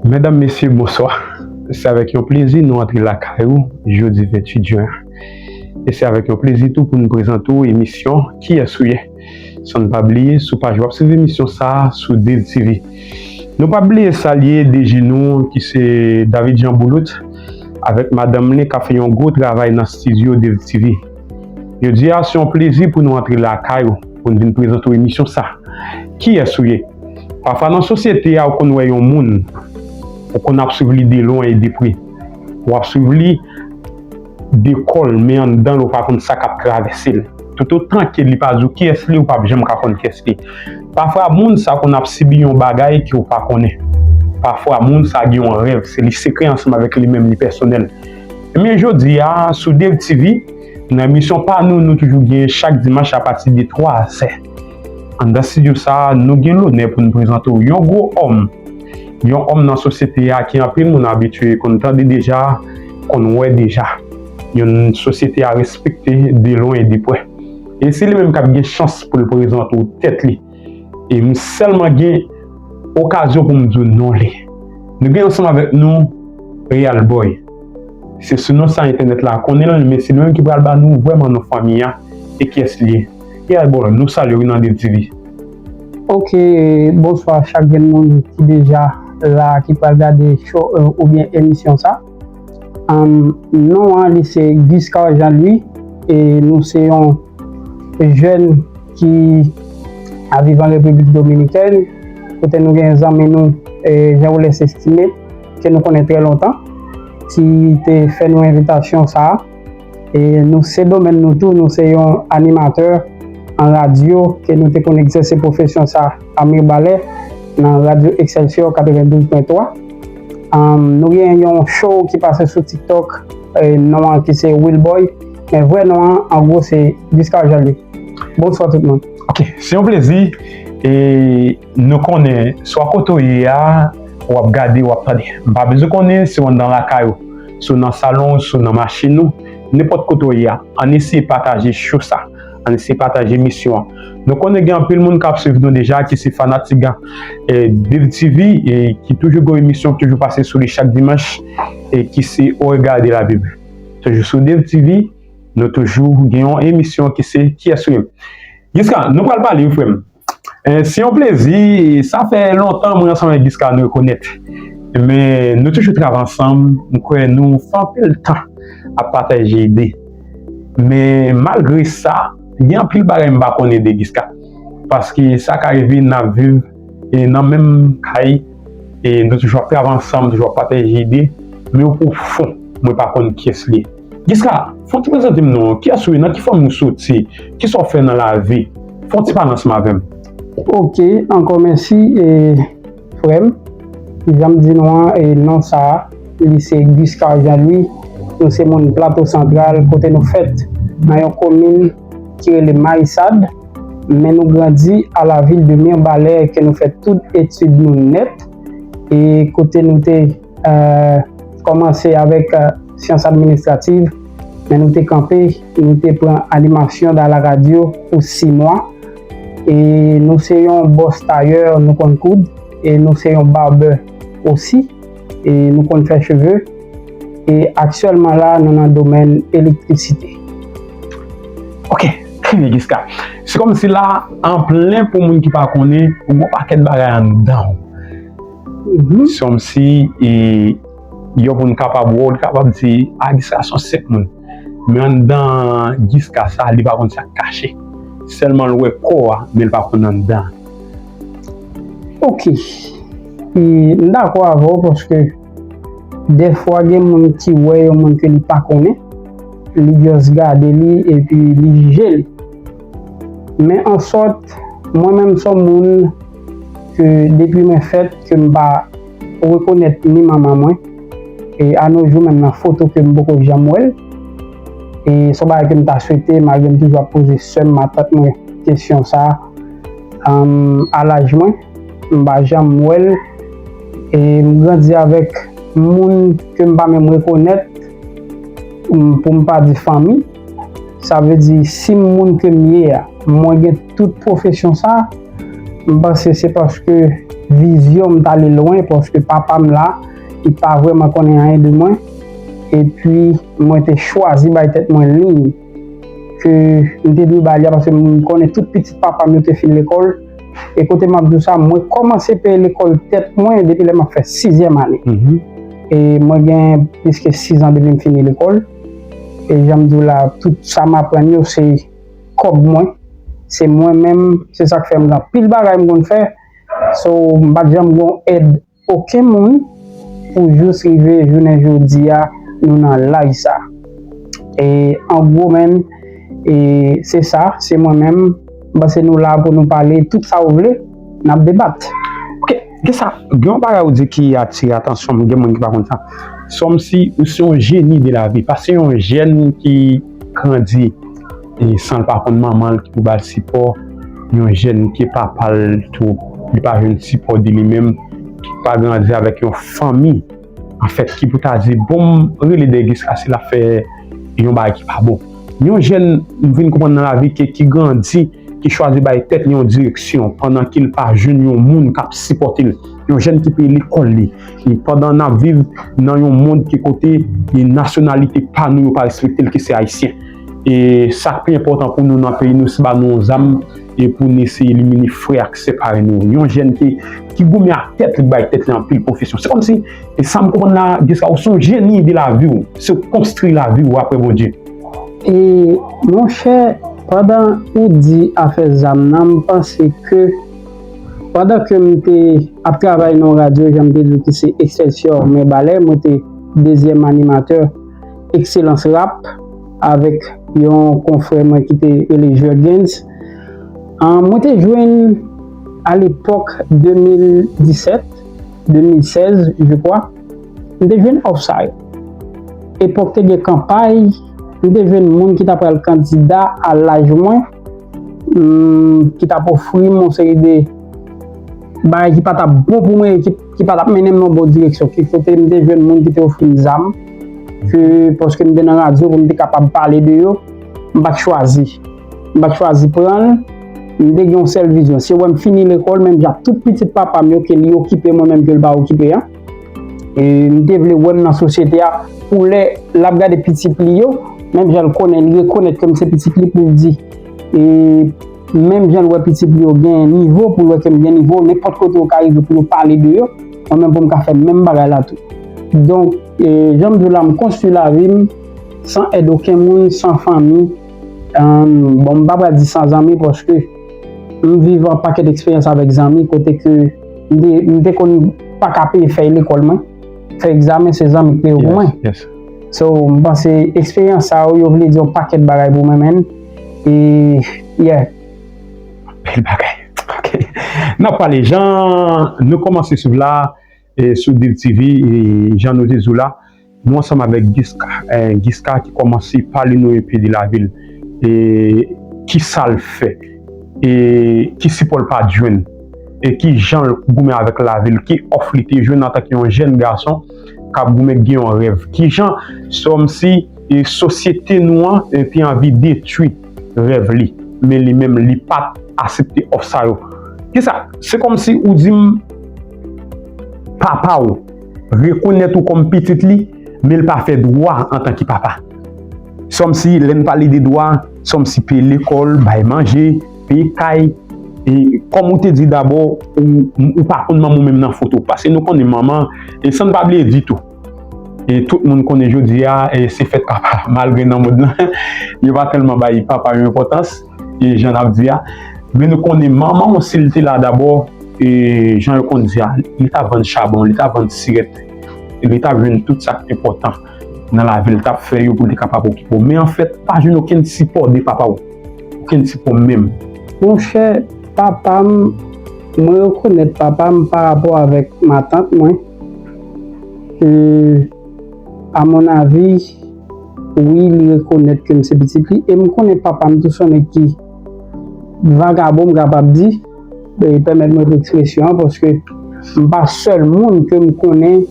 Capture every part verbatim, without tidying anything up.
Medam, mesye, bonswa. Se avèk yon plezi nou antre lakay ou jodi venntuit jen an. E se avèk yon plezi tou pou nou prezante w emisyon Kiyès ou ye? San n pa bliye, sou paj w ap swiv emisyon sa a sou Dev T V. Nou p ap bliye salye D J nou ki se David Jean Boulout avèk madanm li k ap fè yon gwo travay nan estidyo Dev T V. Jodi a, se yon plezi pou nou antre lakay ou, pou n vin prezante w emisyon sa. Kiyès ou ye? Pafwa nan sosyete a, ou konn wè yon moun, ou konn ap swiv li de lwen e de pre. W ap swiv li de kò l, men anndan l, ou pa konn sa k ap travèse l. Toutotan ke li pa di w kiyès li, ou p ap janm ka konn kiyès li. Pafwa, moun sa konn ap sibi yon bagay ke w pa konnen. Pafwa, moun sa gen yon rèv, se li sekrè ansanm avèk li menm, li pèsonèl. Ebyen, jodi a, sou Dev T V, nan emisyon pa nou, nou toujou gen chak dimanch apati de twa a sè. Anndan estidyo sa a, nou gen lonè pou n prezante w yon gwo òm. Yon òm nan sosyete a ke anpil moun abitye konn tande deja, konn wè deja. Yon sosyete a respekte de lwen e de prè. E se li menm k ap gen chans pou l prezante w tèt li. E m sèlman gen okazyon pou m di w non li. Nou gen ansanm avèk nou Real Boy. Se sou non sa entènèt la konnen l, men se li menm ki pral ba nou vrèman non fanmi a e kiyès li ye. Real Boy, nou salye w nan Dev T V. Ok, bonswa chak grenn moun ki deja la, ki pral gade show, euh, oubyen emisyon sa. Um, non an, li se Giscard Jean Louis, e nou se yon jèn ki ap viv an Repiblik Dominikèn, kote nou gen zanmi nou, eh, Jean Woles Estimé, ke nou konnen trè lontan, ki te fè nou envitasyon sa a. E nou se domèn nou tou, nou se yon animatè an radyo, ke nou te konn egzèse pwofesyon sa a Mibalè, nan radyo Excelsior katrevendouz pwen twa. Um, nou gen yon show ki pase sou TikTok, eh, non an ki se Will Boy, men vrè non an, an gwo, se Giscard Jean Louis. Bonswa tout moun. Ok, se yon plezi. E nou konnen, swa kote w ye a, w ap gade, w ap tande. M pa bezwen konnen si w anndan lakay ou, si w nan salon, si w nan machin ou, nenpòt kote w ye a. Ann eseye pataje show sa. Ann eseye pataje emisyon an. Nou konnen gen anpil moun k ap swiv nou deja, ki se fanatik, eh, Dev T V, e ki toujou gen yon emisyon ki toujou pase sou li chak dimanch, e ki se Au regard de la Bible. Toujou sou Dev T V, nou toujou gen yon emisyon ki se Kiyès ou ye? Giscard, nou pral pale, wi, frè m. Eh, se yon plezi, sa fè lontan mwen ansanm avèk Giscard nou rekonèt. Men nou toujou travay ansanm, m kwè nou fè anpil tan ap pataje ide. Men malgre sa, gen anpil bagay m pa konnen de Giscard. Paske sa ka rive n ap viv, e, nan menm kay, e nou toujou ap travay ansanm, toujou ap pataje ide, men o pwofon, mwen pa konn kiyès li ye. Giscard, fè yon ti prezante m non, kiyès ou ye, nan ki fanmi ou soti, kisa w fè nan lavi? Fè yon ti pale ansanm avè m. Ok, ankò mèsi, e, frè m. Jan m di nou an, e, non sa a, li se Giscard Jean Louis. Nou se moun Plato Santral, kote nou fèt nan yon komin ki rele Mayisad, men nou grandi à la ville de Mirebalais, ke nou fè tout etid nou nèt, e kote nou te, eh, kòmanse avèk, eh, syans administrativ, men nou te kanpe, nou te pran animasyon dans la radio pou sis mwa, e nou se yon bòs tayè, nou konn koud, e nou se yon barbè osi, e nou konn fè cheve, e aktyèlman la, nou nan domèn elektrisite. Ok, trè byen, Giscard. Se kòmsi la, an plen pou moun ki pa konnen, ou gen yon pakèt bagay anndan w. Mhm. Se kòmsi, e, yon moun kapab wè w, li kapab di, "A, Giscard se yon senp moun." Men anndan Giscard sa, li pa konn sa k kache. Sèlman l wè kò a, men l pa konn anndan. Ok. E, m dakò avè w paske dèfwa gen moun ki wè yon moun ke li pa konnen, li just gade li epi li jije li. Men an sòt, mwen menm se yon moun ke depi mwen fèt, ke m pa rekonèt ni manman mwen. E anojou menm nan foto ke m poko janm wè l. E se yon bagay ke m ta swete, malgre m toujou ap poze sè m, matant mwen kesyon sa a. Anm, a laj mwen, m pa janm wè l. E m grandi avèk moun ke m pa menm rekonèt, m, pou m pa di fanmi. Sa vle di, si moun ke m ye a, mwen gen tout pwofesyon sa a, m panse se paske vizyon m t ale lwen, paske papa m la, li pa vrèman konnen anyen de mwen. Epi, mwen te chwazi bay tèt mwen liy ke m te dwe ba li a, paske m konnen tout pitit papa m yo te fin lekòl. E kote m ap di w sa, mwen kòmanse peye lekòl tèt mwen depi lè m ap fè sizyèm ane. E mwen gen plis ke sis an depi m fini lekòl. E jan m di w la, tout sa m aprann yo, se kòb mwen. Se mwen menm, se sa k fè m gen anpil bagay m konn fè. So, m pa t janm gen yon èd okenn moun pou jis rive jounen jodi a, nou nan laj sa. E an gwo, menm, e se sa, se mwen menm. M panse nou la pou nou pale tout sa w vle, n ap debat. Ok, gen sa, gen yon bagay ou di ki atire atansyon m, gen moun ki pa konn sa. Se kòmsi ou se yon jeni de lavi, paske yon jèn ki grandi e san l pa konn manman l ki pou ba l sipò, yon jèn ke papa l tou, li pa jwenn sipò de li menm, ki pa grandi avèk yon fanmi, anfèt, ki pou ta di, bon, m rele dèyè Gisca si l ap fè yon bagay ki pa bon. Yon jèn, m vin konprann nan lavi ke ki grandi, ki chwazi bay tèt li yon direksyon, pandan ke l pa jwenn yon moun k ap sipòte l. Yon jèn ki peye lekòl li. E pandan n ap viv nan yon mond ki kote e nasyonalite pa nou yo pa respekte l, ki se ayisyen. E sa k pi enpòtan pou nou nan peyi nou, se ba nou yon zam e pou n eseye elimine frè ak sè parèy nou yo. Yon jèn ki, ki goumen ak tèt li, bay tèt li anpil pwofesyon. Se kòmsi, e sa m konprann la, Gisca, ou se yon jeni de lavi w. Se w konstwi lavi w apre Bondye. E, monchè, pandan ou di afè zam nan, m panse ke pandan ke m te ap travay nan yon radyo, jan m te di w ki se Excelsior Mibalè, mwen te dezyèm animatè Excellence Rap avèk yon konfrè mwen ki te rele Jurgens. An, mwen te jwenn, alepòk, de mil disèt, de mil sèz, je crois, m te jwenn òf sa yo. Epòk te gen kanpay, m te jwenn moun ki ta pral kandida a laj mwen, mm, ki t ap ofri m yon seri de bagay ki pa t ap bon pou mwen, ki, ki pa t ap mennen m nan bon direksyon. Ki kote m te jwenn moun ki te ofri m zam, ke paske m te nan radyo pou m te kapab pale de yo, m pa t chwazi. M pa t chwazi pran l, m te gen yon sèl vizyon. Se wè m fini lekòl, menm jan ak tout pitit papa m yo, ke li okipe mwen menm ke l pa okipe an. E m te vle wè m nan sosyete a, pou lè l ap gade pitit li yo, menm jan l konnen, li rekonèt ke m se pitit li, pou l di, e menm jan l wè pitit li yo gen nivo, pou l wè ke m gen nivo, nenpòt kote yo ka rive pou yo pale de yo, mwen menm pou m ka fè menm bagay la tou. Donk, e, jan m di w la, m konstwi lavi m san èd okenn moun, san fanmi. Bon, m pa pral di san zanmi, paske m viv yon pakèt eksperyans avèk zanmi, kote ke m te, m te konn pa ka peye fèy lekòl mwen, fè egzamen, se zanmi ki peye yo pou mwen. So, m panse eksperyans sa yo, yo vle di yon pakèt bagay pou mwen, menn. E, yeah. Bèl bagay. Ok. N ap pale, jan nou kòmanse swiv la, e, sou Deal T V, e, jan nou te di w la, nou ansanm avèk Gisca, e, Gisca ki kòmanse pale nou enpe de lavi l, e, ki sa l fè, e, ki sipò l pa t jwenn, e ki jan l goumen avèk lavi l, ki òf li te jwenn antanke yon jèn gason k ap goumen, gen yon rèv, ki jan, se kòmsi, e, sosyete nou an, e, te anvi detwi rèv li, men li menm, li pa t aksepte òf sa yo. Kisa? Se kòmsi ou di m, papa w rekonèt ou kòm pitit li, men l pa fè dwa antanke papa. Se kòmsi, lè n pale de dwa, se kòmsi peye lekòl, bay manje, peye kay, e kòm ou te di dabò, ou, ou pa konn manman w menm nan foto. Paske nou konnen manman, e san n pa bliye ditou, e tout moun konnen jodi a, e se fèt papa, malgre nan mond lan, yo pa tèlman bay papa yo enpòtans, e jan n ap di a. Men nou konnen manman w, si l te la dabò, e jan yo konn di a, li t ap vann chabon, li t ap vann sirèt, li t ap jwenn tout sa k enpòtan nan lavi l, t ap fè yo pou l te kapab okipe w. Men anfèt, pa jwenn okenn sipò de papa w. Okenn sipò menm. Monchè, papa m, mwen rekonèt papa m pa rapò avèk matant mwen. E, a mon avi, wi, li rekonèt ke m se pitit li. E m konnen papa m tou se yon nèg ki vagabon, m kapab di. E, pèmèt mwen pou ekspresyon an, paske m pa sèl moun ke m konnen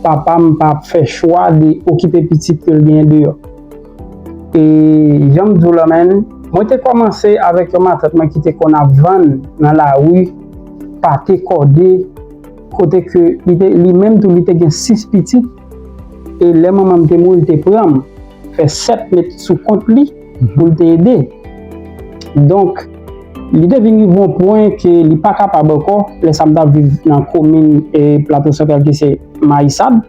papa m pa ap fè chwa de okipe pitit ke l genyen deyò. E jan m di w la, menn, mwen te kòmanse avèk yon matant mwen ki te konn ap vann nan lari, pate, kòde, kote ke li te, li menm tou, li te gen sis pitit, e lè manman m te mouri, li te pran m, fè sèt met sou kont li pou l te ede. Donk, li te vin rive yon pwen ke li pa kapab ankò, lè sa m t ap viv nan komin, e, Plato Santral ki se Mayisad,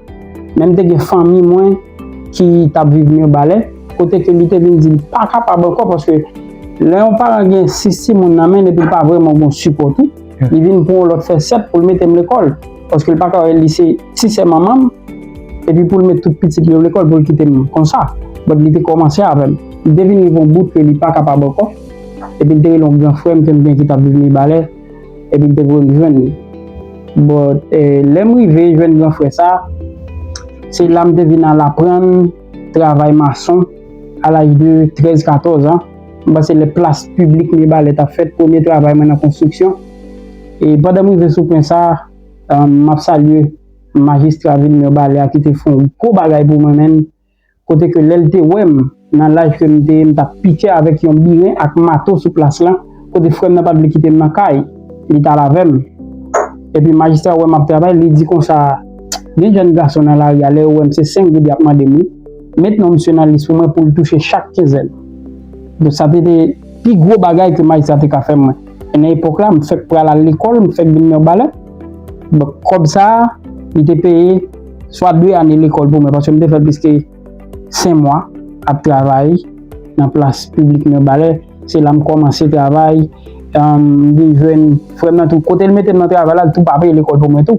men m te gen fanmi mwen ki t ap viv Mibalè, kote ke li te vin di l pa kapab ankò, paske lè yon paran gen sis timoun nan men l epi l pa vrèman gen sipò tou, li vin pran yon lòt fè sèt pou l mete m lekòl, paske l pa ka wè li se ti sè manman m, epi pou l met tout pitit li yo lekòl pou l kite m konsa. But li te kòmanse avè m. Li te vin rive yon bout ke li pa kapab ankò, epi l te rele yon gran frè m ke m gen ki t ap viv Mibalè, epi l te voye m jwenn li. But, eh, lè m rive jwenn gran frè sa, se la m te vin al aprann travay mason a laj de trèz, katòz an. M panse lè plas piblik Mibalè t ap fèt, premye travay mwen nan konstriksyon. E pandan m rive sou pwen sa, um, m ap salye majistra vil Mibalè a ki te fè yon gwo bagay pou mwen menm, kote ke lè l te wè m nan laj ke m te ye, m t ap pike avèk yon biren ak mato sou plas lan, kote frè m nan pa t vle kite m nan kay, li t al avè m. Epi majistra wè m ap travay, li di konsa, gen jèn gason nan lari a, lè yo wè m se senk goud y ap mande m wi. Met non misye nan lis pou mwen pou l touche chak kenzèn. Donk sa te te pi gwo bagay ke majistra te ka fè mwen. E nan epòk la, m fèk pral al lekòl, m fèk vin Mibalè. Donk kòb sa a, li te peye swa de ane lekòl pou mwen, paske m te fè plis ke senk mwa ap travay nan plas piblik Mibalè. Se la m kòmanse travay, um, m vin jwenn frè m nan tou. Kote l mete m nan travay la, l tou pa peye lekòl pou mwen tou.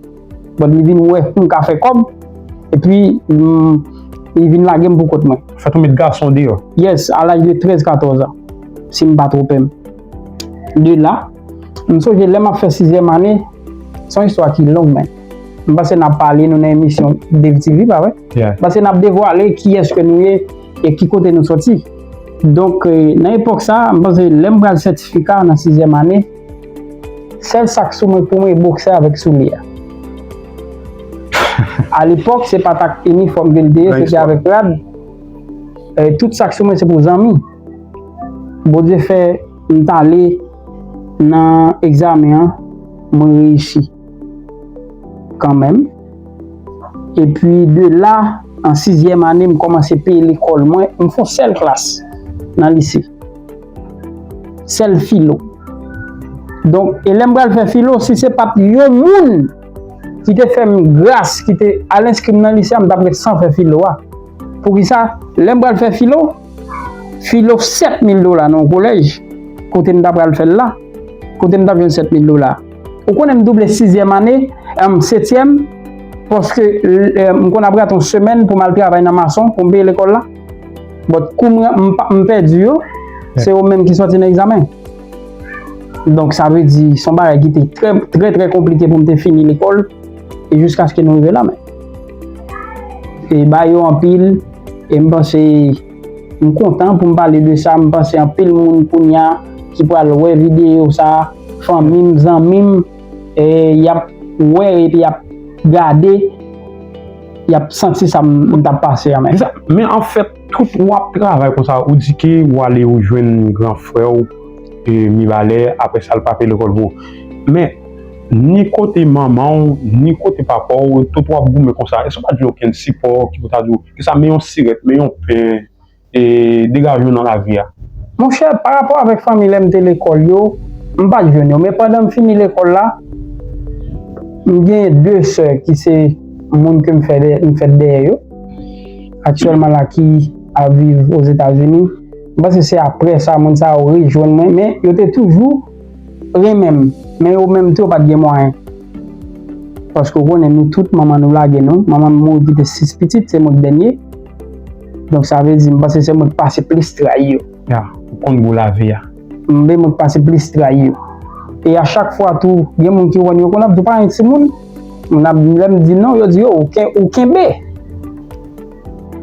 But li vin wè m ka fè kòb, epi, mm, li vin lage m pou kont mwen. Fèt ou met gason deyò? Yes, a laj de trèz, katòz an, si m pa twonpe m. De la, m sonje lè m ap fè sizyèm ane, se yon istwa ki long, men m panse n ap pale nou nan emisyon Dave T V, pa vre? Yeah. M panse n ap devwale kiyès ke nou ye e ki kote nou soti. Donk, eh, nan epòk sa, m panse lè m pral sètifika nan sizyèm ane, sèl sa k sou mwen pou mwen e boksè avèk soulye a. Alepòk, se pa t ak inifòm ke l te ye, se te avèk rad. Eh, tout sa k sou mwen, se pou zanmi. Bondye fè m t ale nan egzamen an, mwen reyisi kanmenm. Epi de la, an sizyèm ane, m kòmanse peye lekòl mwen, m fè yon sèl klas nan lise. Sèl filo. Donk, e lè m pral fè filo, si se pa t yon moun ki te fè m gras, ki te al enskri m nan lise a, m t ap ret san fè filo a. Poukisa? Lè m pral fè filo, filo sèt mil dola nan yon kolèj, kote m ta pral fè l la, kote m t ap jwenn sèt mil dola? Ou konnen m double sizyèm ane, em, setyèm, paske, em, m konn ap rate yon semèn pou m al travay nan mason, pou m peye lekòl la. But kou m, m pa, m pèdi yo, se yo menm ki sòti nan egzamen. Donk, sa vle di, se yon bagay ki te trè, trè, trè konplike pou m te fini lekòl, e jiskaske nou rive la, men. E ba yo anpil, e m panse, m kontan pou m pale de sa, m panse anpil moun kounye a ki pral wè videyo sa, fanmi m, zanmi m, e y ap wè epi y ap gade, y ap santi sa m, m t ap pase a, men. Men anfèt, tout w ap travay konsa, ou di ke w ale ou jwenn gran frè w, e, Mibalè, apre sa l pa peye lekòl pou ou. Men, ni kote manman w, ni kote papa w, tout w ap goumen konsa. Èske w pa t jwenn okenn sipò ki pou ta di w, kisa, men yon sirèt, men yon pen, e, degaje w nan lavi a? Monchè, pa rapò avèk fanmi lè m te lekòl yo, m pa t jwenn yo. Men pandan m fini lekòl la, m gen de sè ki se moun ke m fè dè-, m fèt dèyè yo. Aktyèlman la ki ap viv Ozetazini. M panse se apre sa, moun sa yo rejwenn mwen, men yo te toujou renmen m. Men yo menm tou, yo pa t gen mwayen. Paske w konnen nou tout, manman nou lage nou. Manman m mouri kite sis pitit, se mwen k dènye. Donk sa vle di, m panse se mwen k pase plis trayi yo. Ya, ou konn gou lavi a. M vle mwen k pase plis trayi yo. E a chak fwa tou, gen moun ki wè n, yo konn ap di w pa gen timoun. Moun ap, lè m di non, yo di, "Yo, ou ken-, ou kenbe."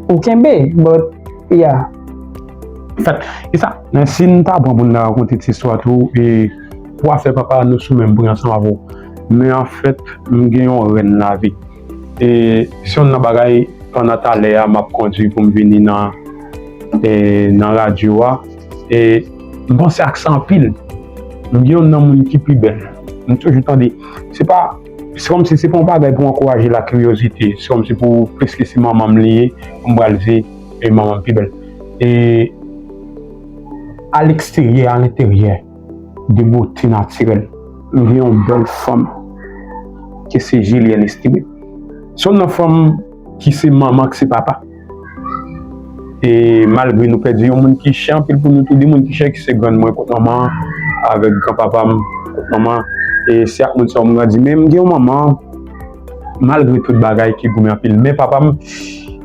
Ou kenbe, but, yeah. Fèt, e sa, men si n ta pran pou n ta rakonte ti istwa tou, e pou afè papa, nou sou menm pwen ansanm avè w. Men anfèt, m gen yon rèn lavi. E se youn nan bagay, pandan talè a, m ap kondui pou m vini nan, e, nan radyo a. E m panse ak sa anpil. M gen youn nan moun ki pi bèl. M toujou tande, se pa Se kòmsi se pa yon bagay pou ankouraje lakiryozite, se kòmsi pou, piske se manman m li ye, pou m pral di, e manman m pi bèl. E aleksteryè, alenteryè, de bote natirèl, m gen yon bèl fanm, ki se Julienne Estimé. Se youn nan fanm ki se manman, ki se papa. E malgre nou pèdi yon moun ki chè anpil pou nou tou, de moun ki chè, ki se grann mwen kot manman, avèk granpapa m kot manman, e se ak moun sa yo m grandi. Men m gen yon manman, malgre tout bagay, ki goumen anpil. Men papa m,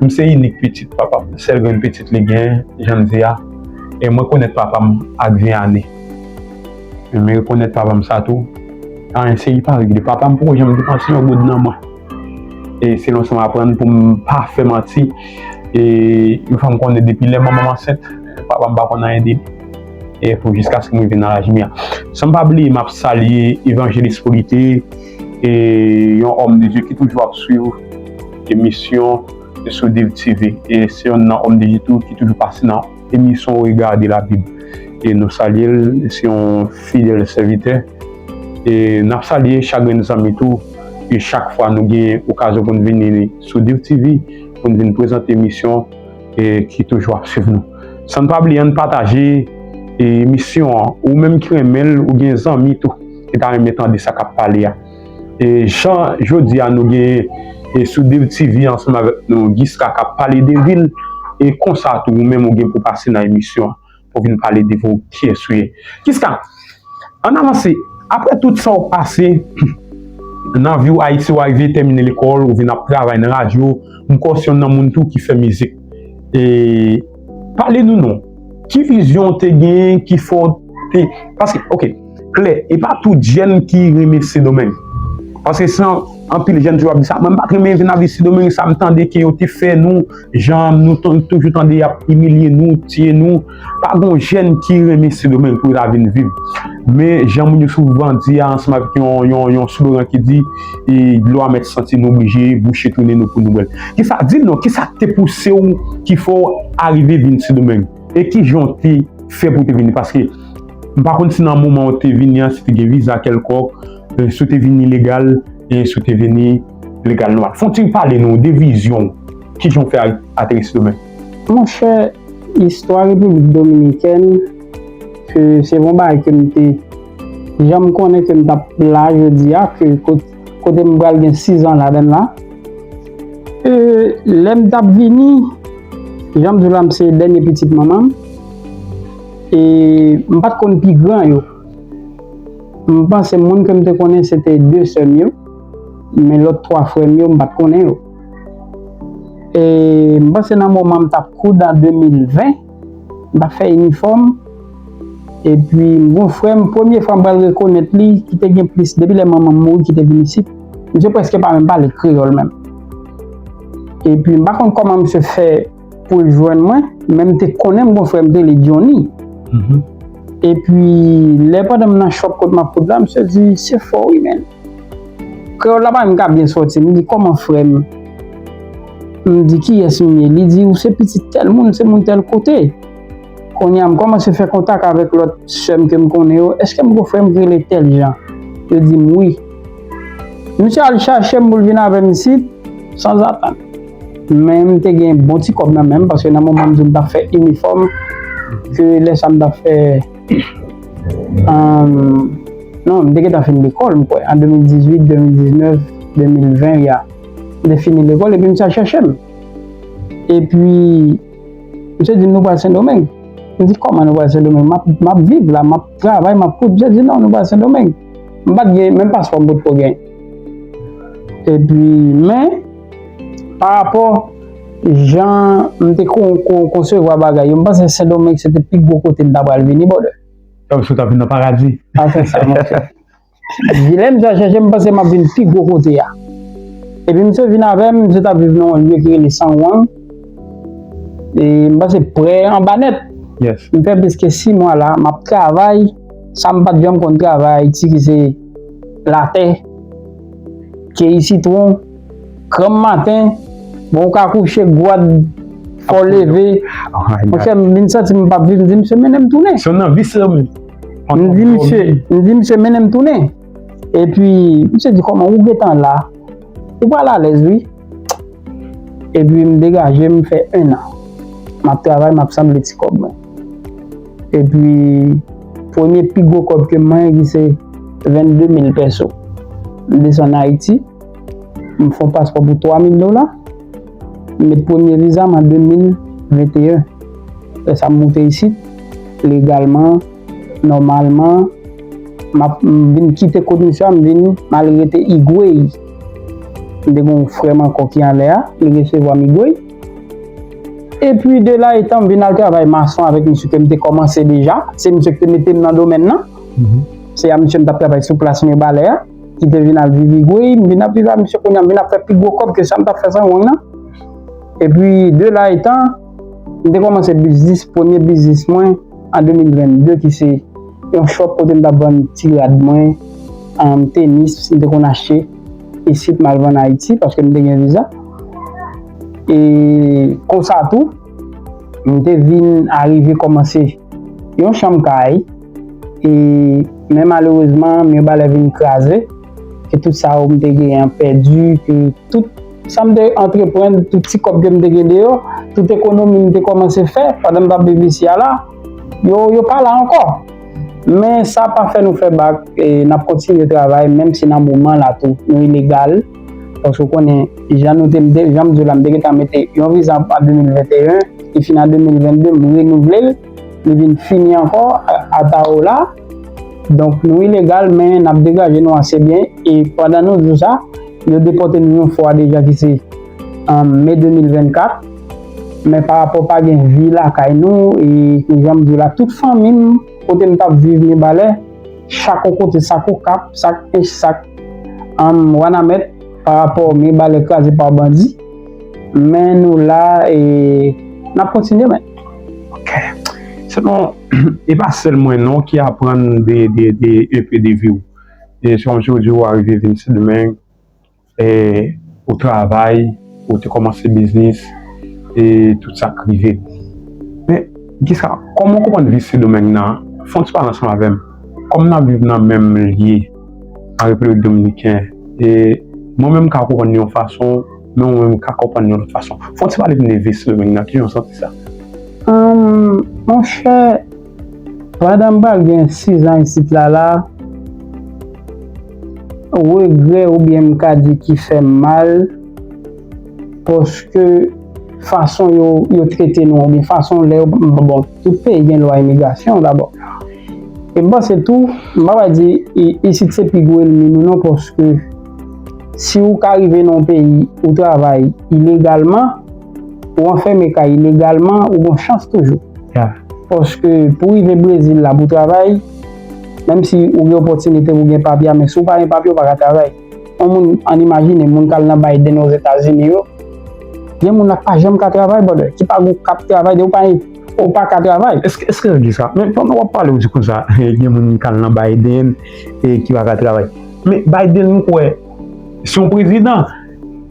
m se inik pitit papa m, sèl grenn pitit li gen, jan m di a. E mwen konèt papa m ak ven ane. Men rekonèt papa m sa tou, anyen serye pa regle. Papa m poko janm depanse yon goud nan mwen. E selon sa m aprann, pou m pa fè manti, e yon fanm konnen depi lè manman m ansent, papa m pa konn anyen de li. E pou jiskaske m rive nan laj m ye a. San m pa bliye, m ap salye Evanjelis Polite, e yon òm de Dye ki toujou ap swiv emisyon sou Div T V. E se youn nan òm de Dye tou ki toujou pase nan emisyon Regardez la Bible. E nou salye l, se yon fidèl sèvitè. E n ap salye chak grenn zanmi tou. E chak fwa nou gen okazyon pou n vini sou Div T V, pou n vin prezante emisyon, e ki toujou ap swiv nou. San n pa bliye, ann pataje, e, emisyon an. Ou menm ki renmen l, ou gen zanmi tou ki ta renmen tande sa k ap pale a. E jan jodi a nou gen, e, sou Div T V ansanm avèk nou Gisca k ap pale de vi l, e konsa tou ou menm ou gen pou pase nan emisyon an, pou vin pale de vi w, kiyès ou ye. Gisca, ann avanse. Apre tout sa w pase nan vi w Ayiti, w arive tèmine lekòl, ou vin ap travay nan radyo, m kwè w se youn nan moun tou ki fè mizik. E pale nou non. Ki vizyon w te genyen ki fè w te, paske, oke, klè, e pa tout jèn ki renmen Sendomeng. Paske san anpil jèn toujou ap di sa, mwen m pa t renmen vin ap viv Sendomeng, sa m tande ke yo te fè nou, jan nou t-, toujou tande y ap imilye nou, tiye nou. Pa gon jèn ki renmen Sendomeng pou l ta vin viv. Men jan moun yo souvan di a, ansanm avèk yon, yon, yon slogan ki di, e, dlo a mèt santi, nou oblije bouche tounen nou pou nou bwè l. Kisa, di m non, kisa k te pouse w, ki fè w arive vin Sendomeng? E kijan w te fè pou w te vini? Paske m pa konn si nan moman w te vini an, si te gen viza kèlkòk, e, si w te vini legal, e si w te vini legal nòmal. Fè w ti pale nou de vizyon w, kijan w fè a-, ateri Sendomeng? Monchè, istwa Repiblik Dominikèn, ke se yon bagay ke m te janm konnen ke m t ap la jodi a, ke kot-, kote m pral gen sizan ladann la. E, lè m t ap vini, jan m di w la, m se dènye pitit manman m. E m pa t konn pi gran yo. M panse moun ke m te konnen se te de sè m yo, men lòt twa frè m yo, m pa t konnen yo. E m panse nan moman m t ap koud an de mil ven, m t ap fè inifòm, epi m gon frè m, premye fwa m pral rekonèt li, ki te gen plis, depi lè manman m mouri, ki te vin isit, misye prèske pa menm pale kreyòl menm. Epi m pa konn kòman misye fè pou l jwenn mwen, men m te konnen m gon frè m te rele Johnny. Mhm. Epi, lè pandan m nan shop kot m ap koud la, misye di, "Se fò wi, men. Kreyòl la pa menm ka byen sòti." M di, "Kòman, frè m?" M di, "Kiyès m ye?" Li di, "Ou se pitit tèl moun, se moun tèl kote." Kounye a, m kòmanse fè kontak avèk lòt sè m ke m konnen yo. "Èske m gon frè m ki rele tèl jan?" Yo di m wi. Misye al chache m pou l vin avè m isit, sanzatann. Men m te gen bon ti kòb nan men m, paske nan moman m di w m t ap fè inifòm, ke lè sa m t ap fè, um, non, m te gentan fin lekòl, m kwè, an de mil dizuit, de mil diznèf, de mil ven, ya. M te fini lekòl, epi misye al chèche m. Epi, misye di m, "Nou pral Sendomeng." M di, "Kòman nou pral Sendomeng? M ap, m ap viv la, m ap travay, m ap koud." Misye di, "Non, nou pral Sendomeng." M pa t gen, menm paspò m potko gen. Epi, men, pa rapò jan m te kon, kon, konsevwa bagay yo, m panse Sendomeng se te pi gwo kote m ta pral vini, brother. Kòmsi w t ap vin nan paradi. Afè sa, monchè. Lè misye al chèche m, m panse m ap vin pi gwo kote a. Epi misye vin avè m, misye t ap viv nan yon lye ki rele San Juan. E m panse prè anba nèt. Yes. M fè plis ke sis mwa la, m ap travay. Sa m pa t janm konn travay Ayiti, ki se latè, keyi sitwon, granm maten, bon, ou ka kouche, gwad, fò w leve. Oh my God. Monchè, m vin santi m p ap viv, m di, "Misye, mennen m tounen." Se yon nan vis yo menm. M di, "Misye, m di, misye, mennen m tounen." Epi, misye di, "Kòman ou gentan la? Ou pral alèz, wi." Epi, m degaje, m fè en an. M ap travay, m ap sanble ti kòb mwen. Epi, premye pi gwo kòb ke m manyen, ki se vennde mil pèso. M desann Ayiti, m fè yon paspò pou twa mil dola, m met premye viza m an de mil venteyen. Apre sa, m moute isit, legalman, nòmalman, m ap, m vin kite kot misye a, m vin, m al rete Higüey. M te gen yon frè m ankò ki anlè a, li resevwa m Higüey. Epi, de la etan, m vin al travay mason avèk misye ke m te kòmanse deja. Se misye ki te mete m nan domèn nan. Se a misye m t ap travay sou plas Mibalè a, ki te vin al viv Higüey. M vin ap viv ak misye kounye a, m vin ap fè pi gwo kòb ke sa m t ap fè San Juan nan. Epi, de la etan, m te kòmanse biznis, premye biznis mwen, an de mil vennde, ki se yon shop kote m t ap vann ti rad mwen, um, tenis, m te konn achte isit, m al vann Ayiti, paske m te gen viza. E konsa tou, m te vin arive kòmanse yon chanm kay, e, men malerezman, Mibalè vin kraze, ke tout sa yo m te genyen an pèdi, ke tout sa m te antreprann, tout ti kòb ke m te gen deyò, tout ekonomi m te kòmanse fè pandan m t ap viv isi a la, yo, yo pa la ankò. Men sa pa fè nou fè bak, e, n ap kontinye travay, menm si nan moman la tou, nou ilegal. Paske w konnen, jan nou te, m te, jan m di w la, m te gentan mete yon viza an de mil venteyen, li fin an de mil vennde, m renouvle l, li vin fini ankò, a, ata o la. Donk, nou ilegal, men n ap degaje nou ase byen. E pandan nou di w sa, yo depòte nou yon fwa deja ki se, um, me de mil vennkat. Men pa rapò pa gen vi lakay nou, e jan m di w la, tout fanmi m, kote m t ap viv Mibalè, chak yon kote, sak Okap, sak Ench, sak, um, Wanament, pa rapò Mibalè kraze pa bandi. Men nou la, e n ap kontinye, men. Ok. Selon, e pa sèl mwen non ki aprann de, de, de, un peu de vi w. E se kòmsi w di w arive vin Sendomeng, e, ou travay, ou te kòmanse biznis, e tout sa k rive. Men, kisa, kòman w konprann vi Sendomeng nan? Fè yon ti pale ansanm avè m. Kòm n ap viv nan menm lye an Repiblik Dominiken, e mwen menm m ka konprann li yon fason, men ou menm ou ka konprann li yon lòt fason. Fè yon ti pale pou nou de vi Sendomeng nan, kijan w santi sa? Ahn, monchè, pandan m pral gen sizan isit la, la, regrè oubyen m ka di ki fè m mal, paske fason yo, yo trete nou, oubyen fason lè yo, bon, tout peyi gen lwa imigrasyon dabò. E m panse tou, m pa pral di, i-, isit se pi gwo ènmi nou non, paske si ou ka rive nan yon peyi, ou travay ilegalman, ou anfème kay ilegalman, ou gen chans toujou. Paske pou rive Brezil la pou travay, menm si ou gen opòtinite pou gen papye a, men si ou pa gen papye, ou pa ka travay. Yon moun, ann imajine, moun k al nan Biden Ozetazini yo, gen moun la k pa janm ka travay, brother, ki pa gon kat travay, depi ou pa, ou pa ka travay. Èske, èske sa gen sa? Men pandan w ap pale, ou di konsa, gen moun k al nan Biden e ki pa ka travay. Men Biden, m kwè, se yon prezidan,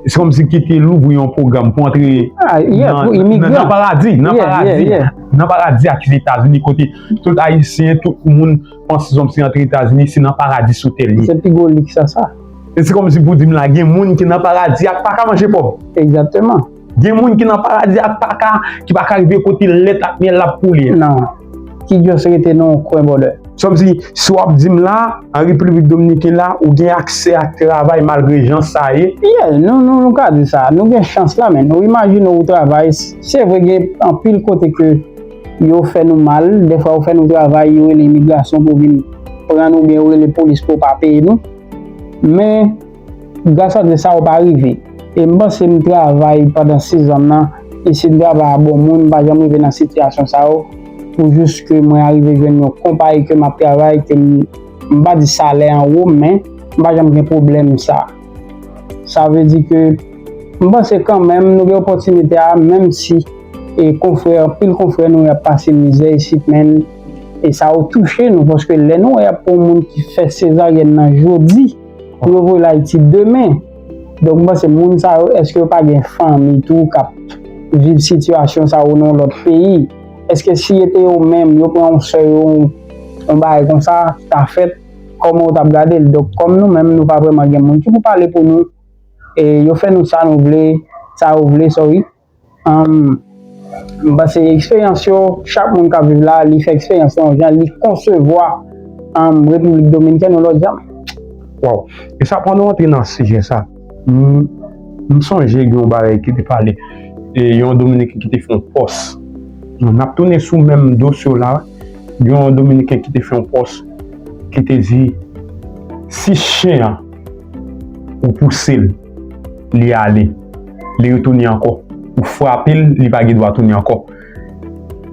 se kòmsi ki te louvri yon pwogram pou antre nan, nan, nan paradi, nan paradi, nan paradi ak Letazini, kote tout Ayisyen, tout moun panse se kòmsi antre Etazini, se nan paradi sou tè li ye. Se pi gwo liks sa, sa. E se kòmsi pou di m la, gen moun ki nan paradi a k pa ka manje pòm. Egzakteman. Gen moun ki nan paradi a k pa ka, ki pa ka rive kote lèt ak myèl la ap koule. Non. Ki just rete nan yon kwen, brother. Se kòmsi, si w ap di m la, an Repiblik Dominiken la, ou gen aksè ak travay malgre jan sa ye. Yeah, nou, nou, nou ka di sa. Nou gen chans la, men nou imajine ou travay. Se vre, gen anpil kote ke yo fè nou mal. Dèfwa, yo fè nou travay, yo rele imigrasyon pou vin pran nou, oubyen yo rele polis pou pa peye nou. Men, gras a Dye, sa yo pa rive. E m panse m travay pandan sizan nan, e si m travay a bon moun, m pa janm rive nan sitiyasyon sa yo, pou jis ke mwen arive jwenn yon konpayi ke m ap travay, ke m, m pa di salè an wo, men m pa janm gen pwoblèm sa. Sa vle di ke m panse kanmenm nou gen opòtinite a, menm si, e, konfrè, anpil konfrè nou y ap pase mizè isit, men, e sa yo touche nou, paske lè nou wè y ap pran yon moun ki fè sezaryèn nan jodi, pou yo voye l Ayiti demen. Donk, m panse moun sa yo, èske yo pa gen fanmi tou k ap viv sitiyasyon sa yo nan yon lòt peyi? Èske si se te yo menm, yo pran yon sè yo, yon bagay konsa, ki ta fèt, kòman w t ap gade l. Donk, kòm nou menm, nou pa vrèman gen moun ki pou pale pou nou, e yo fè nou sa nou vle, sa yo vle, sorry. Ann, m panse eksperyans yo, chak moun k ap viv la, li fè eksperyans lan yon jan, li konsevwa, ann, Repiblik Dominikèn yon lòt jan. Waw. E sa, pandan w antre nan sijè sa, m, m sonje gen yon bagay ki te pale, e yon Dominiken ki te fè yon pòs. N ap tounen sou menm dosye w la, gen yon Dominiken ki te fè yon pòs, ki te di, si chen an, ou pouse l, li ale, li retounen ankò. Ou frape l, li pa gen dwa tounen ankò.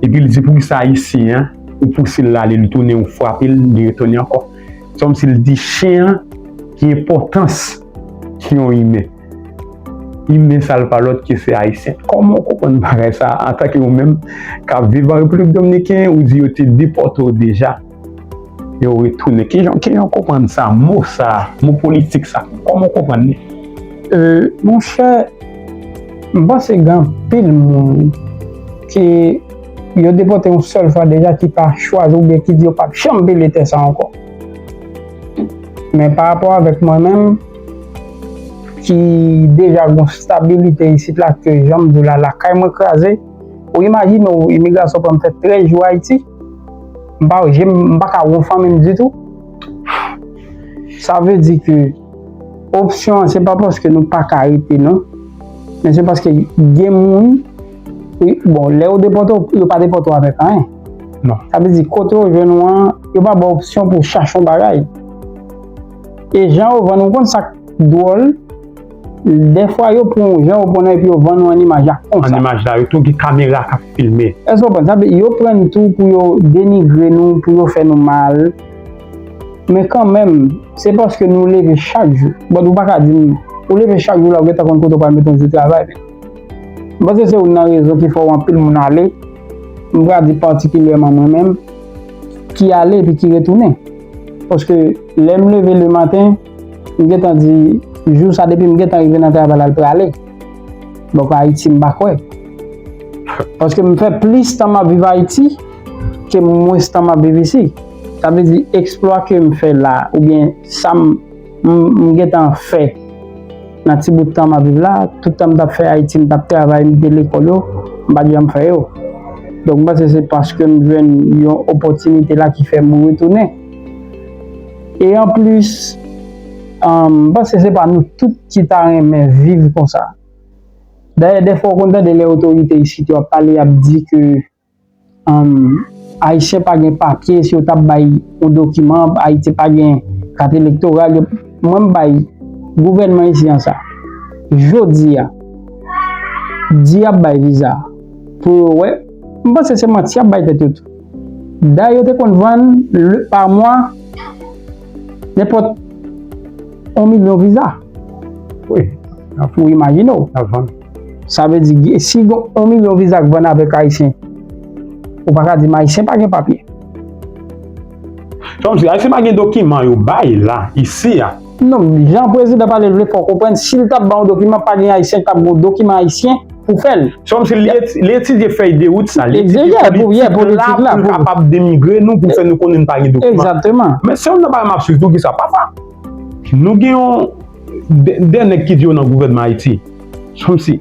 Epi l di, poukisa Ayisyen an, ou pouse l ale, li tounen, ou frape l, li retounen ankò. Se kòmsi l di chen an gen enpòtans ki yon imen. Imen sa l pa lòt ke se Ayisyen. Kòman w konprann bagay sa a, antanke ou menm k ap viv an Repiblik Dominiken, ou di yo te depòte w deja, yo retounen? Kijan, kijan w konprann sa, mo sa, mo politik sa? Kòman w konprann li? E, monchè, m panse gen anpil moun ke yo depòte yon sèl fwa deja ki pa chwazi oubyen ki di yo p ap janm pile tè sa ankò. Men pa rapò avèk mwen menm, ki deja gon stabilite isit la, ke jan m di w la, lakay mwen kraze, ou imajine w, imigrasyon pran m fè trèz jou Ayiti, m pa, je m, m pa ka wè yon fanmi m ditou. Sa vle di ke opsyon an, se pa paske nou pa ka rete, non. Men se paske gen moun, wi, bon, lè yo depòte w, yo pa depòte w avèk anyen. Non. Sa vle di, kote yo jwenn ou an, yo pa ba w opsyon pou w chache yon bagay. E jan yo vann ou, konn sa k dwòl, dèfwa yo pran w, jan yo pran w nan, epi yo vann ou an imaj la konsa. An imaj la, yo tou gen kamera k ap filme. Èske w konprann? Sa vle, yo pran n tou pou yo denigre nou, pou yo fè nou mal. Men kanmenm, se paske nou leve chak jou. Bon, ou pa ka di m, ou leve chak jou la, ou gentan konn kote w pral mete yon jou travay. M panse se youn nan rezon ki fè w anpil moun ale. M pral di patikilyèman mwen menm, ki ale epi ki retounen. Paske lè m leve lematen, m gentan di, jou sa depi m gentan rive nan travay la, l prale. Donk Ayiti, m pa kwè. Paske m fè plis tan m ap viv Ayiti ke mwens tan m ap viv isi. Sa vle di, eksplwa ke m fè la, oubyen sa m, m, m gentan fè nan ti bout tan m ap viv la, tout tan m t ap fè Ayiti, m t ap travay, m te lekòl yo, m pa t janm fè yo. Donk, m panse se paske m jwenn yon opòtinite la ki fè m retounen. E anplis, ann, m panse se pa nou tout ki ta renmen viv konsa. Dayè, dèfwa w konn tande lè otorite isit yo ap pale, y ap di ke, ann, Ayisyen pa gen papye, si yo t ap bay yon dokiman, Ayisyen pa gen kat elektoral, yo, mwen m bay gouvènman isi an sa. Jodi a, di y ap bay viza pou yo wè, m panse se manti y ap bay tèt yo tou. Dayè, yo te konn vann, le, pa mwa, nenpòt yon milyon viza. Wi. Ou imajine w. Sa vle di, si gon yon milyon viza k vann avèk Ayisyen, ou pa ka di m Ayisyen pa gen papye. Kòmsi Ayisyen pa gen dokiman yo bay la, isi a. Non, jan prezidan pale l vle fè w konprann, si l t ap ba w dokiman, pa gen Ayisyen k t ap gen yon dokiman ayisyen pou fè l. Se kòmsi li eti-, li etidye fèy de wout sa, li etidye politik la pou l kapab denigre nou, pou fè nou konnen n pa gen dokiman. Egzakteman. Men se youn nan bagay m ap swiv tou ki sa. Pafwa, nou gen yon de, de nèg ki di yo nan gouvènman Ayiti. Se kòmsi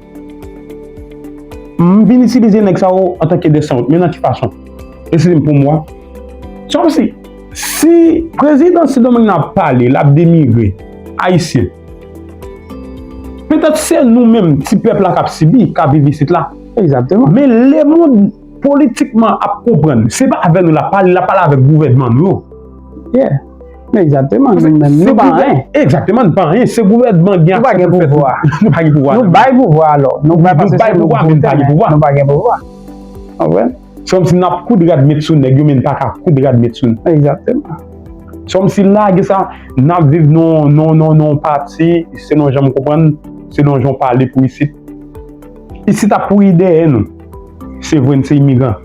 m vin itilize nèg sa yo antanke de sant. Men nan ki fason? Eskize m pou mo a. Se kòmsi, si prezidan Sendomeng nan ap pale, l ap denigre Ayisyen, petèt se nou menm, ti pèp la k ap sibi, k ap viv isit la. Egzakteman. Men lemonn politikman ap konprann. Se pa avè nou l ap pale, l ap pale avèk gouvènman nou yo. Yeah. Men egzakteman, nou menm, nou pa anyen. Egzakteman, nou pa anyen. Se gouvènman gen aksè pou l fè tout. Nou pa gen pouvwa. Nou bay pouvwa alò. Nou bay pouvwa, men nou pa gen pouvwa. Nou pa gen pouvwa. Konprann? Se kòmsi n ap koud rad met sou nèg yo, men n pa ka koud rad met sou nou. Egzakteman. Se kòmsi lage sa, n ap viv nan, nan, nan, nan yon pati, selon jan m konprann, selon jan w pale pou isit. Isit ap pouri dèyè nou. Se vre, n se imigran.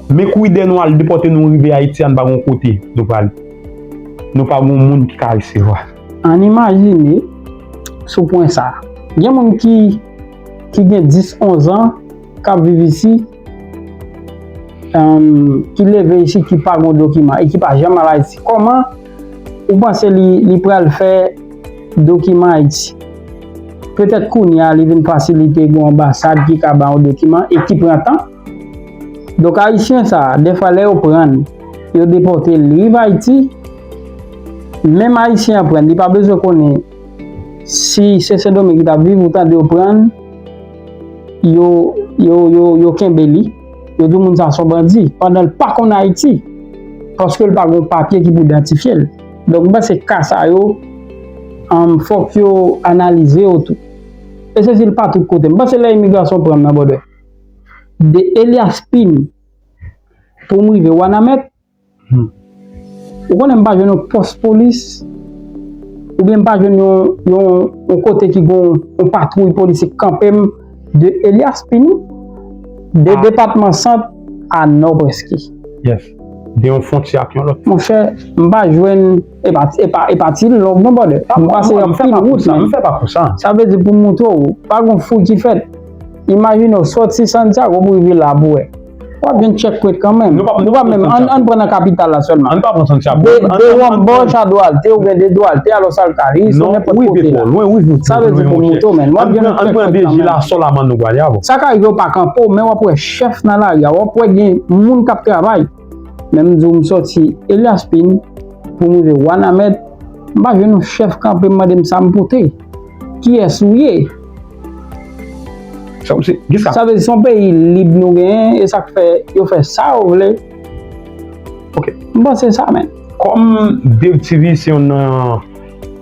Men kouri dèyè nou al depòte nou rive Ayiti a, n pa gon kote nou prale. Nou pa gon moun ki ka resevwa. Ann imajine sou pwen sa. Gen moun ki, ki gen dis, onz an, k ap viv isi, em, ki leve isi, ki pa gon dokiman e ki pa janm al Ayiti. Kòman Ou panse li, li pral fè dokiman Ayiti? Petèt kounye a li vin fasilite gen yon anbasad ki ka ba yon dokiman e ki pran tan. Donk, Ayisyen sa a, dèfwa lè yo pran l, yo depòte l, li rive Ayiti, menm Ayisyen an pran l, li pa bezwen konnen si se Sendomeng ki t ap viv, ou tande yo pran l, yo, yo, yo, yo kenbe li, yo di moun sa se yon bandi, pandan l pa konn Ayiti, paske l pa gen yon papye ki pou idantifye l. Donk, m panse ka sa yo, um, fòk yo analize yo tou. E se si l pa tout kote. M panse lè imigrasyon pran m nan bòdè, de Elias Pin pou m rive Wanament, hmm. Ou konnen m pa jwenn yon pòs polis, oubyen m pa jwenn yon, yon, yon kote ki gon yon patwouy polis ki kanpe m de Elias Pin, de ah. Depatman Sant a Nò prèske. Yes. De yon fwontyè ak yon lòt. Monchè, m pa jwenn, e pa, e pa, e pa ti long non bòdè. M pase anpil wout, men. M fè pa pou sa. Sa vle di pou m montre w, pa gon fou ki fèt. Imajine w soti Santiago pou rive la pou wè. W ap jwenn checkpoint kanmenm. Nou pa, nou pa menm, ann, ann pran nan kapital la sèlman. Ann pa pran Santiago. De, de Wòm Bòch a Duarte, oubyen de Duarte a Los Alcarrizos, nenpòt kote la. Sa vle di pou moto, men. W ap jwenn checkpoint kanmenm. Sa ka rive w pa kanpe w, men w ap wè chèf nan lari a, w ap wè gen moun k ap travay. Men m di w m soti Elias Pin pou m rive Wanament, m pa jwenn yon chèf kanpe m mande m sa m pote. Kiyès ou ye? Sa vle di se yon peyi lib nou genyen, e sa k fè yo fè sa yo vle. Ok. M panse sa, men. Kòm Dave T V se youn nan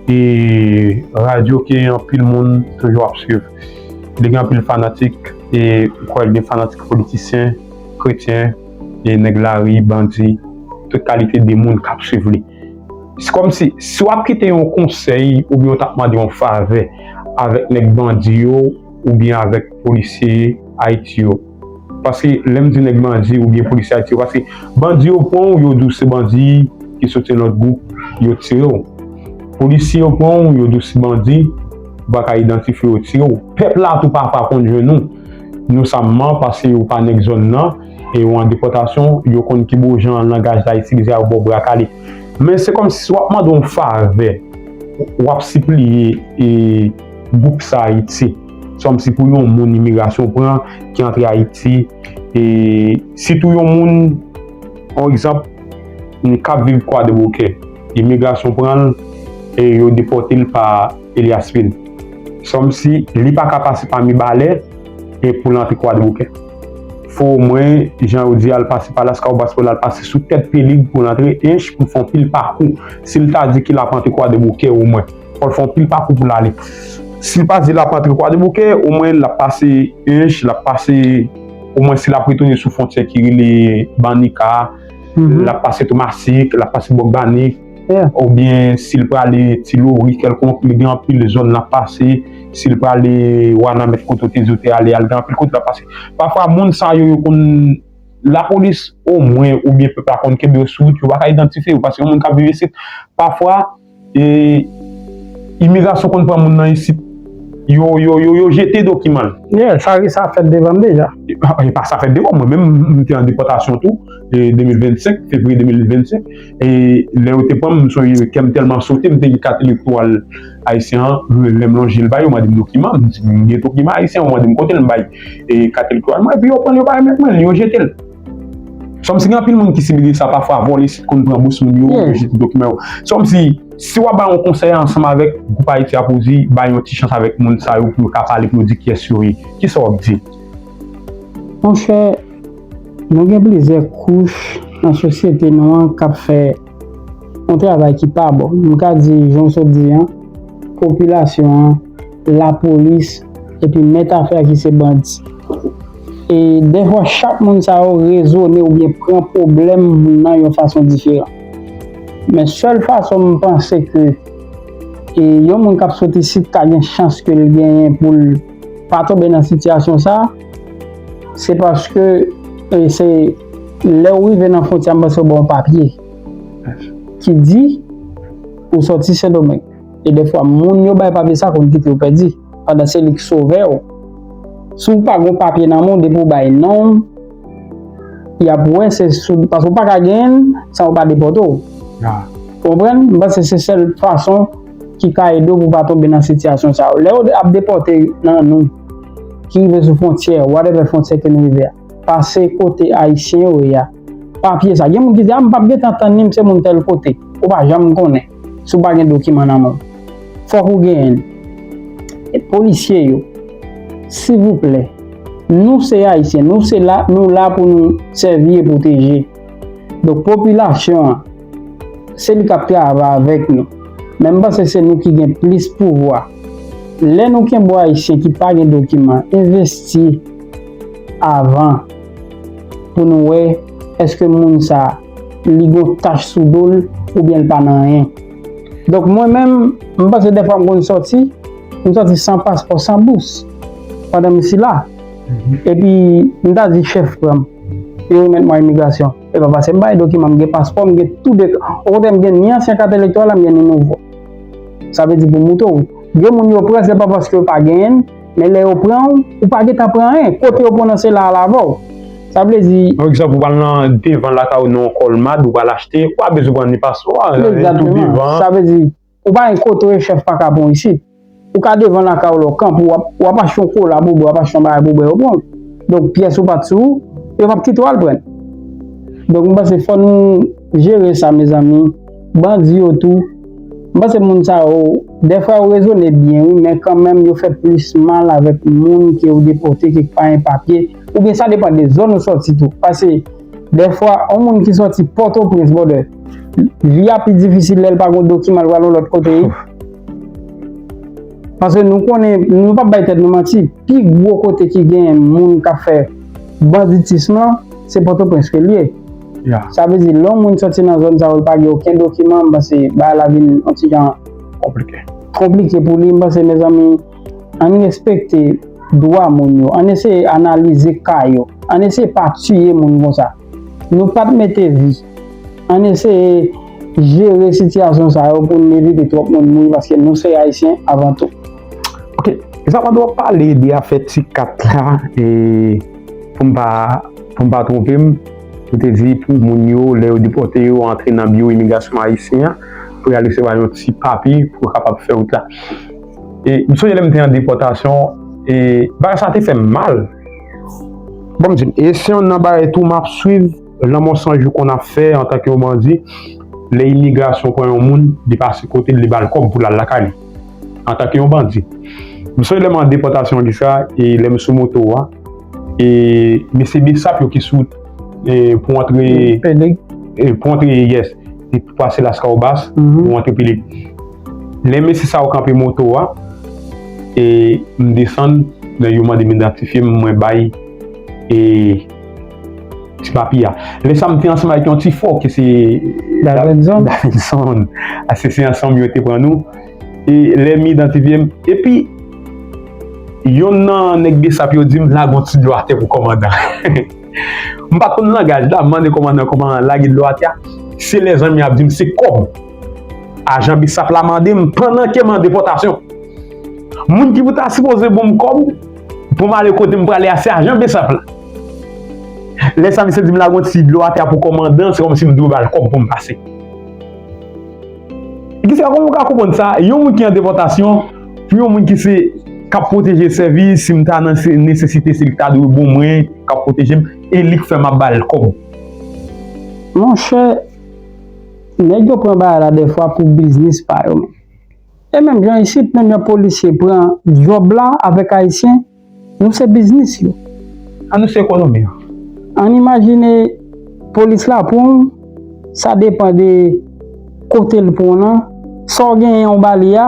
e radyo ke anpil moun toujou ap swiv. Li gen anpil fanatik, e m kwè li gen fanatik politisyen, kretyen, e nèg lari, bandi, tout kalite de moun k ap swiv li. Se kòmsi, si w ap kite yon konsèy oubyen w t ap mande yon favè avèk nèg bandi yo oubyen avèk polisye Ayiti yo, paske lè m di nèg bandi oubyen polisye Ayiti yo, paske bandi yo pran w, yo di w se bandi ki soti nan lòt gwoup, yo tire w. Polisye yo pran w, yo di w se bandi, ou pa ka idantifye w, yo tire w. Pèp la tou pafwa konn jwenn ou, non sèlman paske ou pa nèg zòn nan, e ou an depòtasyon, yo konn ki bon jan langaj la itilize a, yo ba w bra kale. Men se kòmsi si w ap mande yon favè, w ap sipliye e gwoup sa Ayiti. Se kòmsi pou yon moun imigrasyon pran ki antre Ayiti, e sitou yon moun, yon egzanp, moun k ap viv Kwadèboukè, imigrasyon pran l e yo depòte l pa Elias Pin. Se kòmsi li pa ka pase pa Mibalè e pou l antre Kwadèboukè. Fò omwen, jan yo di a, l pase pa Laskawobas, pou l al pase sou tèt Pelig pou l antre Ench, pou l fè yon pil pakou. Si l ta di ke l ap antre Kwadèboukè, omwen, fò l fè yon pil pakou pou l ale. Si l pa di l ap antre Kwadèboukè, omwen l ap pase Ench, l ap pase, omwen si l ap retounen sou fwontyè ki rele Bannik a, l ap pase Tomasik, l ap pase Bòk Banik, oubyen si l prale Ti Lori kèlkonk, li gen anpil zòn l ap pase, si l prale Wanament kote w te di w te ale a, li gen anpil kote l ap pase. Pafwa, moun sa yo, yo konn, lapolis, omwen, oubyen pèp la konn kenbe yo sou wout, yo pa ka idantifye yo, paske yon moun k ap viv isit, pafwa, e, imigrasyon konn pran moun nan isit, yo, yo, yo, yo jete dokiman l. Yeah, sa, sa fèt devan m deja. E pa, e pa sa fèt devan mwen menm, m te an depòtasyon tou, e, de mil vennsenk, fevriye de mil vennsenk, e lè yo te pran m, m sonje kè m tèlman sote, m te gen kat elektoral ayisyen an, lè m lonje l ba yo, m mande m dokiman, m di m gen dokiman ayisyen, yo mande m kote l, m bay, e, kat elektoral mwen, epi yo pran l, yo pa remèt mwen l, yo jete l. Se kòmsi gen anpil moun ki sibi de sa, pafwa vòlè isit konn pran bous moun yo, yo jete dokiman yo. Se kòmsi, si w ap bay yon konsèy ansanm avèk gwoup Ayiti ap, ou di, bay yon ti chans avèk moun sa yo pou yo ka pale, pou yo di kiyès yo ye. Kisa w ap di? Monchè, nou gen plizyè kouch nan sosyete nou an k ap fè yon travay ki pa bon. M ka di, jan w sot di an, popilasyon an, lapolis, epi mèt afè a ki se bandi. E dèfwa, chak moun sa yo rezone oubyen pran pwoblèm moun nan yon fason diferan. Men sèl fason m panse ke, e, yon moun k ap sot isit ka gen chans ke l genyen pou l pa tonbe nan sitiyasyon sa, se paske, e, se lè w rive nan fwontyè a, m panse yo ba w yon papye ki di ou sòti Sendomeng. E dèfwa, moun yo bay papye sa konn kite yo pèdi, pandan se li k sove w. Si w pa gen papye nan men w, depi w bay non w, y ap wè se sou, paske w pa ka genyen l san yo pa depòte w. Ou konprann? M panse se sèl fason ki ka ede w pou w pa tonbe nan sitiyasyon sa yo. Lè yo ap depòte nan nou, ki rive sou fwontyè, whatever fwontyè ke nou rive a, pase kote Ayisyen yo ye a. Papye sa. Gen moun ki di, "A, m p ap gentan tann li, m se moun tèl kote." Ou pa janm konnen si w pa gen dokiman nan men w. Fòk ou genyen l. E polisye yo, silvouplè, nou se Ayisyen, nou se la, nou la pou nou sèvi e pwoteje. Donk, popilasyon an, se li k ap travay avèk nou. Men m panse se nou ki gen plis pouvwa. Lè nou kenbe yon Ayisyen ki pa gen dokiman, envesti avan pou nou wè èske moun sa li gon tach sou do l oubyen l pa nan anyen. Donk, mwen menm, m panse dèfwa m konn sòti, m sòti san paspò, san bous, pandan m sila. Epi, m ta di chèf pran m, yo remèt mwen a imigrasyon. E pa pase m bay dokiman, m gen paspò, m gen tou de, okontrè, m gen ni ansyen kat elektoral la, m gen ni nouvo. Sa vle di pou m montre w, gen moun yo pran, se pa paske yo pa genyen l, men lè yo pran w, ou pa gentan pran anyen. Kote yo pran w nan se la a l avè w. Sa vle di, Pa egzanp, ou pral nan devan lakay ou nan yon Colmart, ou pral achte, ou pa bezwen pran ni paspò a, tou Egzakteman. Devan. Sa vle di, ou pa gen kote w ye, chèf pa ka pran w isit. Ou ka devan lakay ou la, w kanpe, w ap, w ap achte yon kola pou bwè, w ap achte yon bagay pou bwè, yo pran w. Donk, pyès ou pa t sou ou, yo p ap kite w al pran l. Donk, m panse fò nou jere sa, mezanmi. Bandi yo tou, m panse moun sa yo, dèfwa yo rezone byen, wi, men kanmenm, yo fè plis mal avèk moun ke yo depòte, ke pa gen papye, oubyen sa depann de zòn ou sòti tou. Paske, dèfwa, yon moun ki sòti Pòtoprens, brother, vi a pi difisil lè l pa gen dokiman, l pral yon lòt kote, wi. Paske nou konnen, nou p ap bay tèt nou manti, pi gwo kote ki gen moun k ap fè banditism lan, se Pòtoprens ke l ye. Ya. Sa vle di, lè yon moun sòti nan zòn sa yo, l pa gen okenn dokiman, m panse bagay la vin yon ti jan Konplike. konplike pou li. M panse, mezanmi, ann respekte dwa moun yo, ann eseye analize ka yo, ann eseye pa tiye moun konsa. Nou pa t mete vi. Ann eseye jere sitiyasyon sa yo pou n evite twòp moun mouri, paske nou se Ayisyen avan tou. Ok, sa pandan w ap pale de afè ti kat la, e pou m pa, pou m pa twonpe m, ou te di pou moun yo, lè yo depòte yo, antre nan biwo imigrasyon ayisyen an, pou y al resevwa yon ti papye pou yo kapab fè wout la. E m sonje lè m te an depòtasyon, e bagay sa te fè m mal. Bon, m di, e se yon nan bagay tou m ap swiv, lanmò san jou konn ap fè antanke yon bandi, lè imigrasyon pran yon moun, li pase kote l, li ba l kòb pou l al lakay li, antanke yon bandi. M sonje lè m an depòtasyon, Lisa, e lè m sou moto a, e mesye B S A P yo ki sou, e pou antre, Pele. E pou antre, yes, e pou pase Las Caobas, Mhm. pou antre Pele. Lè mesye sa yo kanpe moto a, e m desann, lè yo mande m idantifye m, mwen bay, e ti papye a. Lè sa m te ansanm avèk yon ti fò ke se Davinson. Davinson. A, se, se ansanm yo te pran nou. E lè m idantifye m, epi yonn nan nèg B S A P yo di m, "Lage yon ti dlo atè pou kòmandan." M pa t konn langaj la, m mande kòmandan, kòmandan lage dlo atè a. Se lè zanmi ap di m se kòb ajan B S A P la mande m pandan ke m an depòtasyon. Moun ki pou ta sipoze ban m kòb pou m ale kote m prale a, se ajan B S A P la. Lè sa misye di m lage yon ti dlo atè pou kòmandan, se kòmsi m dwe ba l kòb pou m pase. Kisa, kòman w ka konprann sa? Yon moun ki an depòtasyon, pou yon moun ki se, k ap pwoteje sèvis, si m ta nan se, nesesite, se li k ta dwe bon mwen, k ap pwoteje m, e li k fè m ap ba l kòb. Monchè, nèg yo pran bagay la dèfwa pou biznis pa yo menm. E menm jan isit, menm jan polisye pran djòb la avèk Ayisyen, nou se biznis yo. An nou se ekonomi an. Ann imajine polis la pran w, sa depann de kote l pran w lan, sa w genyen w ba li a,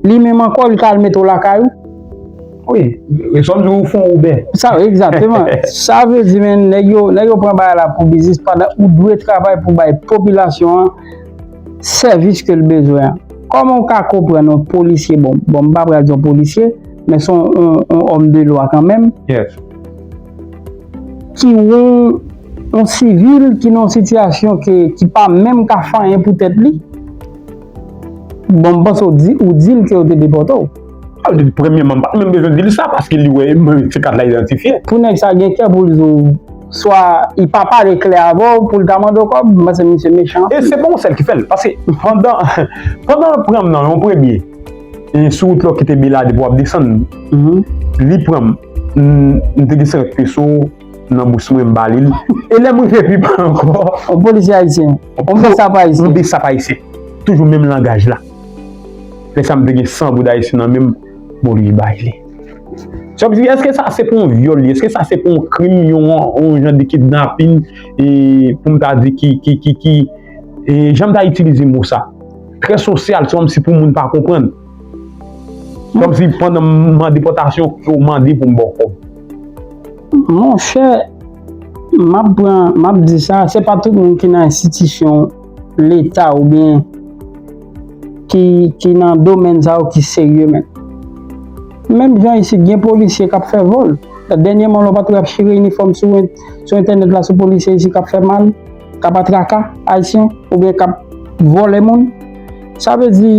li menm ankò li ka al mete w lakay ou. Wi, e sa w di ou fè yon Uber. Sa, egzakteman. Sa vle di, men, nèg yo, nèg yo pran bagay la pou biznis pandan ou dwe travay pou bay popilasyon an sèvis ke l bezwen an. Kòman w ka konprann yon polisye, bon, bon, m pa pral di yon polisye, men se yon, yon, yon òm de lwa kanmenm, Yes. ki yon, yon sivil ki nan yon sitiyasyon ke, ki pa menm ka fè anyen pou tèt li? Bon, m panse w di, ou di l ke yo te depòte w. A, premyèman, m pa t menm bezwen di l sa, paske li wè, mwen, se kat la idantifye. Pou nèg sa gen kè pou l di w, swa li pa pale klè avè w pou l ta mande w kòb, m panse misye mechan anpil. E se pa yon sèl ki fè l. Paske pandan, pandan l pran m nan yon premye, e sou wout la w kite Bela depi w ap desann, li pran m, m, m te gen senkant peso nan bous mwen, m ba li l. E lè m rive pi ba ankò, yon polisye ayisyen, yon besap ayisyen. Yon besap ayisyen. Toujou menm langaj la. Lè sa m te gen san goud ayisyen nan men m, m oblije bay li. Sa vle di, èske sa se pa yon vyòl li? Èske sa se pa yon krim, yon, yon jan de kidnapin, e, pou m ta di ki, ki, ki, ki, e, jan m ta itilize mo sa? Trè sosyal, se kòmsi pou moun pa konprann. Kòmsi pandan m mande depòtasyon, ke w mande pou m ba w kòb. Monchè, m ap pran, m ap di sa, se pa tout moun ki nan enstitisyon Leta oubyen ki, ki nan domèn sa yo ki serye, men. Menm jan isit, gen polisye k ap fè vòl. Dènyèman, lè w pa t wè y ap chire inifòm sou, sou entènèt la, sou polisye isit k ap fè mal, k ap atraka ayisyen, oubyen k ap vòlè moun. Sa vle di,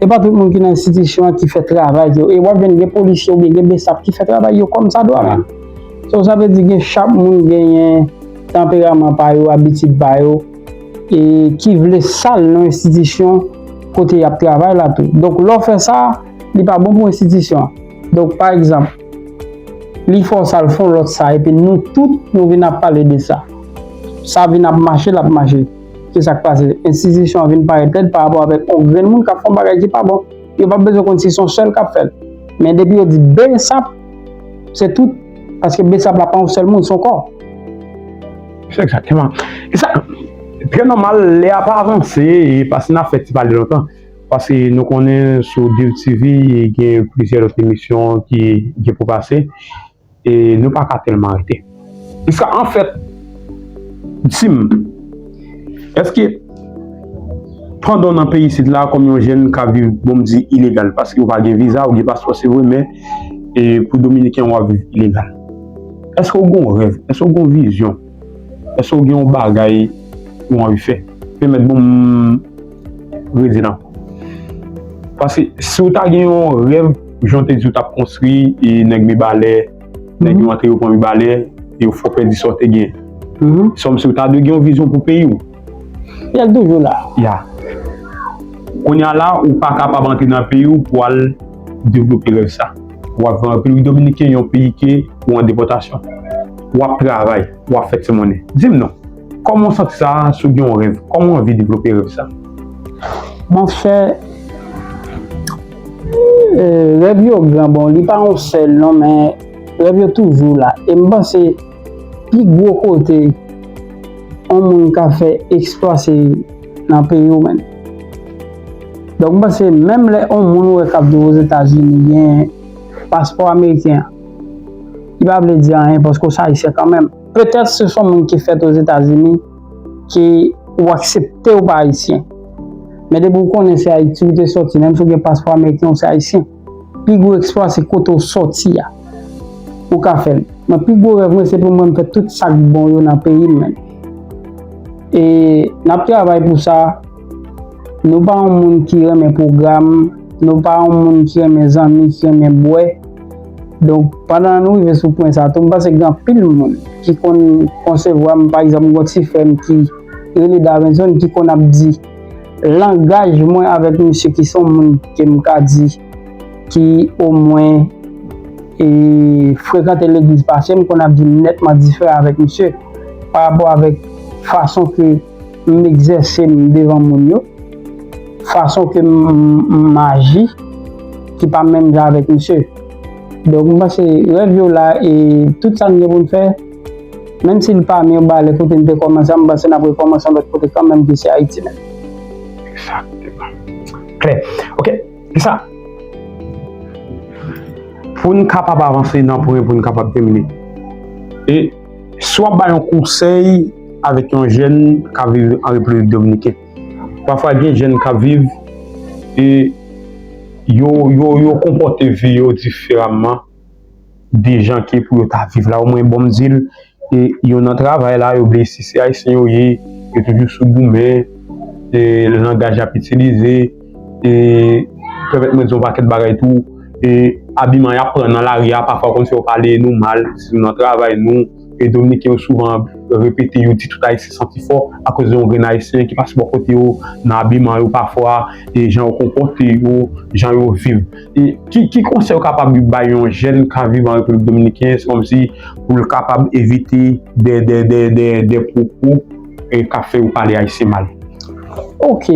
e pa tout moun ki nan enstitisyon an ki fè travay yo. E w ap jwenn gen polisye oubyen gen besap ki fè travay yo kòmsadwa, men. So, sa vle di, gen chak moun genyen tanperaman pa yo, abitid pa yo, e ki vle sal nan enstitisyon kote y ap travay la tou. Donk, lè w fè sa, li pa bon pou enstitisyon an. Donk, pa egzanp, li fè w sa, l fè w lòt sa, epi nou tout, nou vin ap pale de sa. Sa vin ap mache, l ap mache. Se sa k pase. Enstitisyon an vin parèt lèd pa rapò avèk yon grenn moun k ap fè yon bagay ki pa bon. Yo p ap bezwen konn si se yon sèl k ap fè l. Men depi yo di besap, se tout. Paske besap la pa yon sèl moun, se yon kò. Se egzakteman. E sa, trè nòmal, lè ap avanse, e pase n ap fè ti pale lontan. Paske nou konnen sou Div T V, gen plizyè lòt emisyon ki gen pou pase. E nou pa ka tèlman rete. Jiska, anfèt, di m, èske pandan w nan peyi isit la, kòm yon jèn k ap viv, bon, m di ilegal, paske w pa gen viza, ou gen paspò, se vre, men, e, pou Dominiken, w ap viv ilegal. Èske w gen yon rèv? Èske w gen yon vizyon? Èske w gen yon bagay ou anvi fè? Pèmèt, bon, m redi l ankò. Paske si w ta gen yon rèv, jan w te di w t ap konstwi, e nèg Mibalè, nèg yo antre yo pran Mibalè, e yo fè w pèdi sa w te gen. Se kòmsi w ta dwe gen yon vizyon pou peyi w. Li toujou la. Ya. Kounye a la, ou pa kapab antre nan peyi w pou al devlope rèv sa. W ap viv an Repiblik Dominiken, yon peyi ke ou an depòtasyon. W ap travay, w ap fè ti monnen. Di m non. Kòman w santi sa, si w gen yon rèv? Kòman w anvi devlope rèv sa? Monchè, e, rèv yo gran, bon, li pa yon sèl non, men rèv yo toujou la. E m panse pi gwo kote yon moun ka fè eksplwa se nan peyi w menm. Donk, m panse menm lè yon moun ou wè k ap viv Ozetazini gen paspò ameriken an, li pa vle di anyen paske w se ayisyen kanmenm. Petèt se yon moun ki fèt Ozetazini ke ou aksepte ou pa ayisyen. Men depi ou konnen se Ayiti ou te sòti, menm si ou gen paspò ameriken, ou se ayisyen. Pi gwo eksplwa se kote ou sòti a. Ou ka fè l. Mwen, pi gwo rèv mwen se pou mwen m fè tout sa k bon yo nan peyi m menm. E n ap travay pou sa. Nou pa yon moun ki renmen pwogram, nou pa yon moun ki renmen zanmi, ki renmen bwè. Donk, pandan nou rive sou pwen sa a tou, m panse gen anpil moun ki konn konsevwa m. Pa egzanp, m gen yon ti frè m ki rele Davinson ki konn ap di langaj mwen avèk misye ki se yon moun ke m ka di ki omwen e frekante legliz pase, m konn ap di m nètman diferan avèk misye pa rapò avèk fason ke m egzèse m devan moun yo, fason ke m, m, m aji ki pa menm jan avèk misye. Donk, m panse rèv yo la e tout sa n gen pou n fè, menm si l pa Mibalè kote n te kòmanse a, m panse n ap rekòmanse yon lòt kote kanmenm ki se Ayiti menm. Egzakteman. Klè. Ok. Kisa? Pou n kapab avanse nan pwen, pou n kapab tèmine. E si w ap bay yon konsèy avèk yon jèn k ap viv an Repiblik Dominiken, pafwa gen jèn k ap viv e yo, yo, yo konpòte vi yo diferaman de jan ke pou yo ta viv la. Omwen, bon, m di l, e yo nan travay la, yo bliye si se ayisyen yo ye, yo toujou sou goumen, e langaj y ap itilize, e pèmèt mwen di yon pakèt bagay tou, e abiman y ap pran nan lari a, pafwa kòmsi yo pale nou mal, si nou nan travay nou, e Dominiken yo souvan repete, yo di tout Ayisyen santi fò akoz de yon grenn Ayisyen ki pase bò kote yo, nan abiman yo pafwa, e jan yo konpòte yo, jan yo viv. E ki, ki konsèy ou kapab bay yon jèn k ap viv an Repiblik Dominiken, se kòmsi pou l kapab evite de, de, de, de, de pwopo, e, k ap fè yo pale Ayisyen mal? Ok.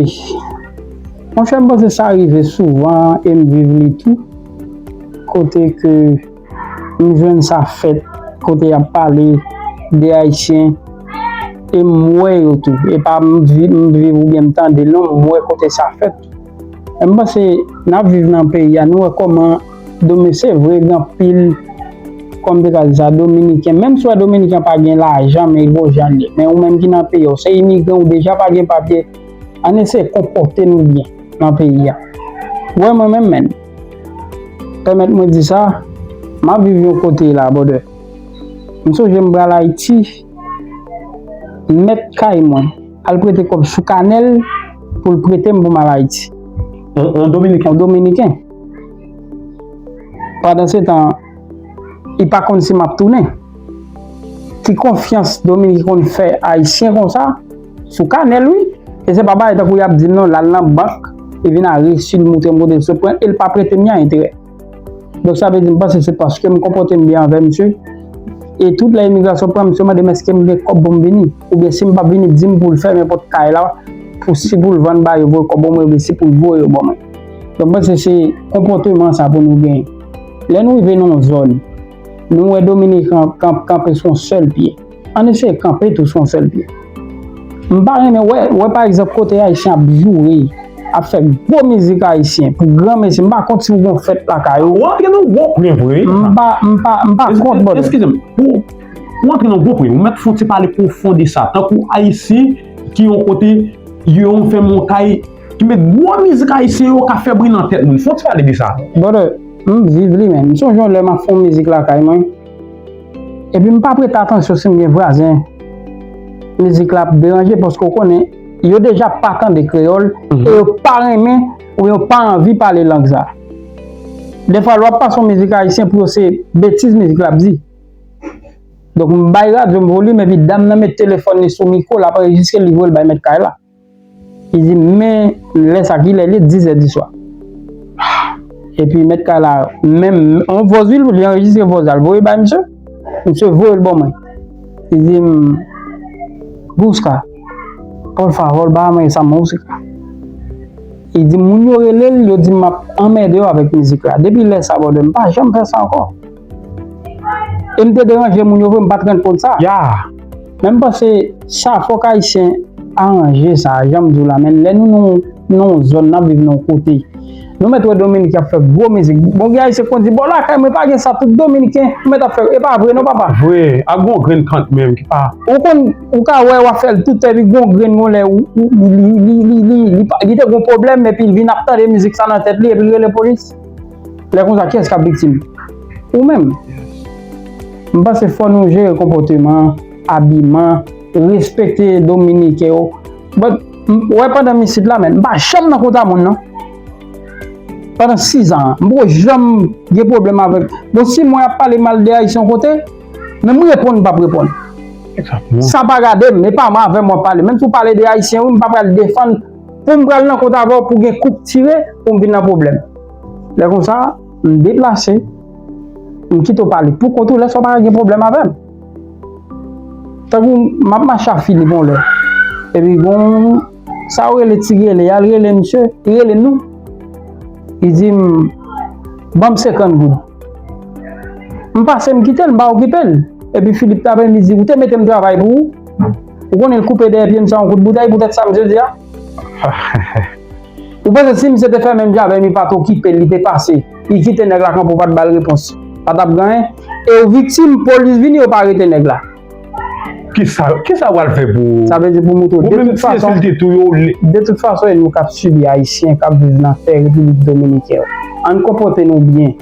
Monchè, m panse sa rive souvan e m viv li tou. Kote ke m jwenn sa fèt, kote y ap pale de Ayisyen, e m wè yo tou. E pa m vi-, m viv oubyen m tande, non, m wè kote sa fèt. E m panse n ap viv nan peyi a, nou wè kòman Domi-, se vre, gen anpil, kòm te ka di sa, Dominiken. Menm si w wè Dominiken pa gen lajan, men gon jan l ye. Men ou menm ki nan peyi a, w se imigran, ou deja pa gen papye, ann eseye konpòte nou byen nan peyi a. Ou wè mwen menm, menn, pèmèt mwen di sa, m ap viv yon kote la, brother. M sonje m pral Ayiti, mèt kay mwen al prete kòb sou kanè l pou l prete m pou m al Ayiti. On, on Dominiken? On Dominiken. Pandansetan, li pa konn si m ap tounen. Ki konfyans Dominiken konn fè Ayisyen konsa? Sou kanè l, wi. E se pa bagay tankou y ap di m non, l al nan bank, li vin al resi, l montre m kote l sot pran, e l pa prete m ni an enterè. Donk, sa vle di, m panse se paske m konpòte m byen avè misye. E tout lè imigrasyon pran misye, mande m èske m gen kòb pou m vini. Oubyen si m p ap vini, di m pou l fèmen pòt kay la, pou si pou l vann ba yo, voye kòb ban mwen, oubyen si pou l voye yo ban mwen. Donk, m panse se konpòteman sa pou nou genyen. Lè nou rive nan yon zòn, nou wè Dominiken kanpe sou yon sèl pye. Ann eseye kanpe tou sou yon sèl pye. M pa renmen wè, wè pa egzanp kote Ayisyen ap joure, ap fè gwo mizik ayisyen pou granmesi. M pa kont si w gen yon fèt lakay ou. W antre nan gwo pwen vre. M pa, m pa, m pa kont, brother. Eskize m, pou, pou w antre nan gwo pwen, ou mèt fè yon ti pale pwofon de sa. Tankou Ayiti, ki yon kote, yon fèm yon kay, ki met gwo mizik ayisyen yo ka fè bri nan tèt moun. Fè yon ti pale de sa. Brother, m viv li, men. M sonje yon lè m ap fè yon mizik lakay mwen. Epi m pa prete atansyon si m gen vwazen mizik la ap deranje, paske w konnen, yo deja pa tande kreyòl, e yo pa renmen, oubyen yo pa anvi pale lang sa. Defwa, lè w ap pase yon mizik ayisyen, pou yo se betiz mizik la ap di. Donk, m bay radyo m volim, epi dam nan met telefòn li sou mikwo, l ap anrejistre, li voye l bay mèt kay la. Li di, men lè sa, kilè l ye? Dizè di swa. Epi mèt kay la, menm, yon vòz, wi, li anrejistre vòz la, l voye bay misye. Misye voye l ban mwen. Li di m, Busca, por favor, bájame esa música. Li di, moun yo rele l, yo di m ap anmède yo avèk mizik la. Depi lè sa, brother, m pa janm fè sa ankò. E m te deranje moun yo vre, m pa t rann kont sa. Ya. Men m panse sa, fòk Ayisyen aranje sa, jan m di w la, men lè nou nan, nan yon zòn, n ap viv nan yon kote, nou mèt wè Dominiken ap fè gwo mizik. Bon, gen Ayisyen k konn di, bò lakay mwen pa gen sa, tout Dominiken, nou mèt ap fè, e pa vre non, papa. Vre, ak gon grenn kant menm ki pa. Ou konn, ou ka wè, w ap fè l tout, epi gon grenn, gon lè, ou, ou, li, li, li, li, li, li pa, li te gon pwoblèm, epi l vin ap tande mizik sa nan tèt li, epi l rele polis. Lè konsa, kiyès k ap viktim? Ou menm. M panse fò nou jere konpòteman, abiman, respekte Dominiken yo. But, m, wè pandan m isit la, men, m pa janm nan kont a moun, non. Pandan sis an, m poko janm gen pwoblèm avèk. Bon, si mwen ap pale mal de Ayisyen yon kote, men m reponn, m p ap reponn. Egzakteman. Sa pa gade m, e pa mwen avè m w ap pale. Menm si w pale de Ayisyen, wi, m pa pral defann pou m pral nan kont avè w pou gen kou k tire, pou m vin nan pwoblèm. Lè konsa, m deplase, m kite w pale pou kont ou, lè sa w pa gen pwoblèm avè m. Tankou m ap mache ak Filip yon lè, epi gon sa yo rele Ti Gele, y al rele misye, li rele nou. Li di m, ban m senkant goud. M pase, m kite l, m pa okipe l. Epi Filip tape m, li di, ou te mete m travay pou ou? Ou konnen l koupe dèyè pye m sa yon kout boutèy, poutèt sa misye di a. Ou panse si misye te fè menm jan avè m, li pa t okipe l, li te pase, li kite nèg la kanpe, ou pa t ba l repons, pa t ap gen anyen? E yo viktim, polis vini, yo pa arete nèg la. Kisa, kisa w al fè pou... Sa vle di pou montre w, de tout fason, de tout fason, e nou k ap sibi, Ayisyen k ap viv nan tè Repiblik Dominiken yo. Ann konpòte nou byen.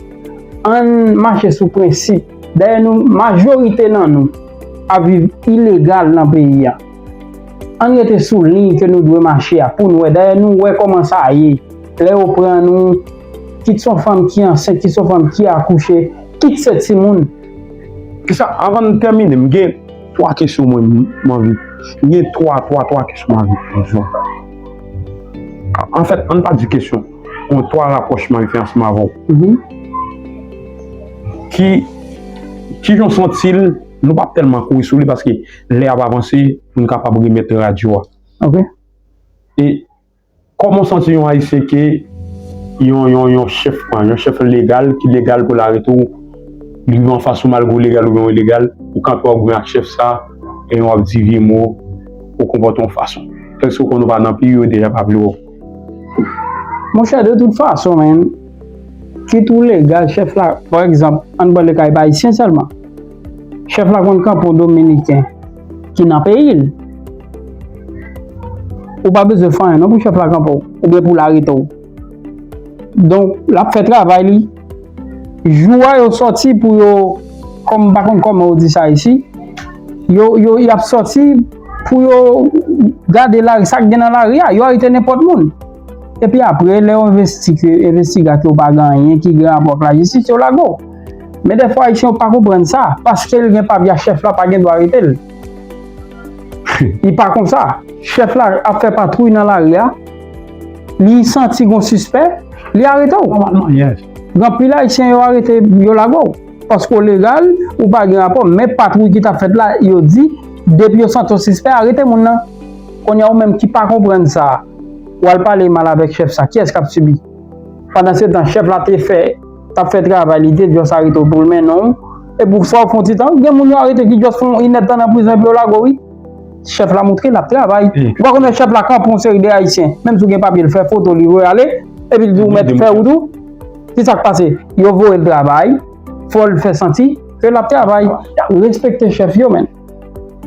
Ann mache sou prensip. Dayè nou, majorite nan nou ap viv ilegal nan peyi a. Ann rete sou liy ke nou dwe mache a pou n wè. Dayè nou wè kòman sa ye. Lè yo pran nou, kit se yon fanm ki ansent, kit se yon fanm ki akouche, kit se timoun. Kisa, avan n tèmine, m gen twa kesyon mwen m anvi. M gen twa, twa, twa kesyon mwen anvi poze w. Anfèt, ann pa di kesyon. Yon twa rapwoch mwen anvi fè ansanm avè w. Ki, kijan w santi l? Nou p ap tèlman kouri sou li paske lè ap avanse pou n kapab remèt radyo a. Ok. E kòman w santi yon Ayisyen ke yon, yon, yon chèf pran, yon chèf legal ki legal pou l arete w, li rive anfas ou malgre w legal oubyen w ilegal, ou kanpe w ap goumen ak chèf sa, e w ap di vye mo, ou konpòte w yon fason. Prèske ou konn ou pa nan peyi, yo deja pa vle wè w. Monchè, de tout fason, menm, kit ou legal, chèf la, pa egzanp, ann pran le ka Ayisyen sèlman. Chèf la konn kanpe yon Dominiken ki nan peyi l. Ou pa bezwen fè anyen non pou chèf la kanpe w, oubyen pou l arete w. Donk, l ap fè travay li. Jou a yo sòti pou yo, kòm m pa konn kòman yo di sa isi, yo, yo, y ap sòti pou yo gade lari, sa k gen nan lari a, yo arete nenpòt moun. Epi apre, lè yo envestige, envestige ke yo pa gen anyen ki gen rapò ak lajistis, yo lage w. Men dèfwa, Ayisyen yo pa konprann sa, paske l gen papye a chèf la, pa gen dwa arete l. Li pa konsa. Chèf la ap fè patwouy nan lari a, li santi gon sispè, li arete w. Nòmalman, yes. Gen anpil Ayisyen yo arete, yo lage w. Paske w legal, ou pa gen rapò, men patwouy ki t ap fèt la, yo di, depi yo santi w sispè, arete moun nan. Kounye a ou menm ki pa konprann sa, w al pale mal avèk chèf sa, kiyès k ap sibi? Pandan se tan, chèf la te fè, t ap fè travay li, te just arete w pou l mennen w. Epi w fè w fè yon ti tan, gen moun yo arete ki just fè yon inèdtan nan prizon epi yo lage w, wi. Chèf la montre l ap travay. Ou pa konn wè chèf la kanpe yon seri de Ayisyen, menm si w gen papye, l fè foto, li voye ale, epi l di w mèt fè wout ou. Kisa k pase? Yo voye l travay, fò l fè santi ke l ap travay. Respekte chèf yo, menn.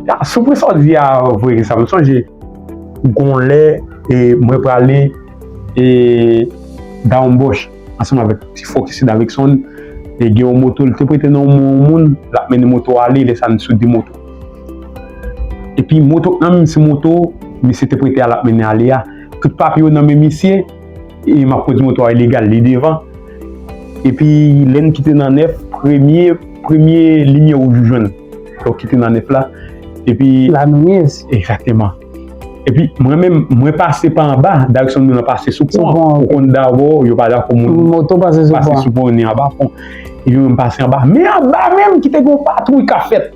Ya, sou pwen sa w di a, vre ke sa, m sonje, gon lè, e, mwen prale, e, Down Bosch, ansanm avèk ti frè ki se Davidson, e gen yon moto, li te prete nan yon moun, l ap mennen moto a ale, lè sa n sou de moto. Epi moto k nan men m, se moto, misye te prete a, l ap mennen ale a. Tout papye yo nan men misye, e m ap kondui moto a ilegal, li devan. Epi lè n kite nan nèf, premye, premye limyè wouj ou jwenn. Lè w kite nan nèf la. Epi Lamennye. Egzakteman. Epi mwen menm, mwen pase pa anba, direksyon moun nan pase sou pon an. Ou konn dabò, yo pa dakò moun moto pase sou pon an, ni anba pon. Epi mwen m pase anba. Men anba menm ki te gen yon patwouy k ap fèt.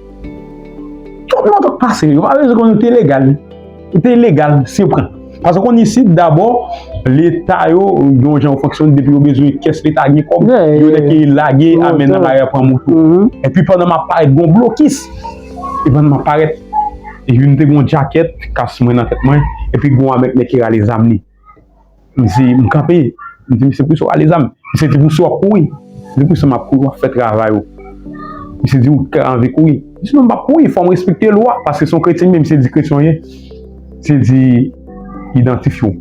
Tout moto k pase, yo pa bezwen konn ou te legal. Ou te legal, se pran. Paske w konn isit, dabò, Leta yo, gen yon jan yo fonksyone, depi yo bezwen kès Leta gen kòb, yo nèk lage, amèn nan lari a pran moto. Epi pandan m ap parèt, gen yon blokis. Epi pandan m ap parèt, youn te gen yon djakèt, kas mwen nan tèt mwen, epi gen yon avèk nèg ki rale zam li. M di, m kanpe. M di, "Misye, poukisa w ale zam?" Misye di, "Poukisa w ap kouri?" M di, "Poukisa m ap kouri? W ap fè travay ou." Misye di, "Ou ka anvi kouri?" M di, "Non, m p ap kouri, fò m respekte lwa, paske se yon kretyen, men misye di kretyen w ye." Misye di, "Idantifye w."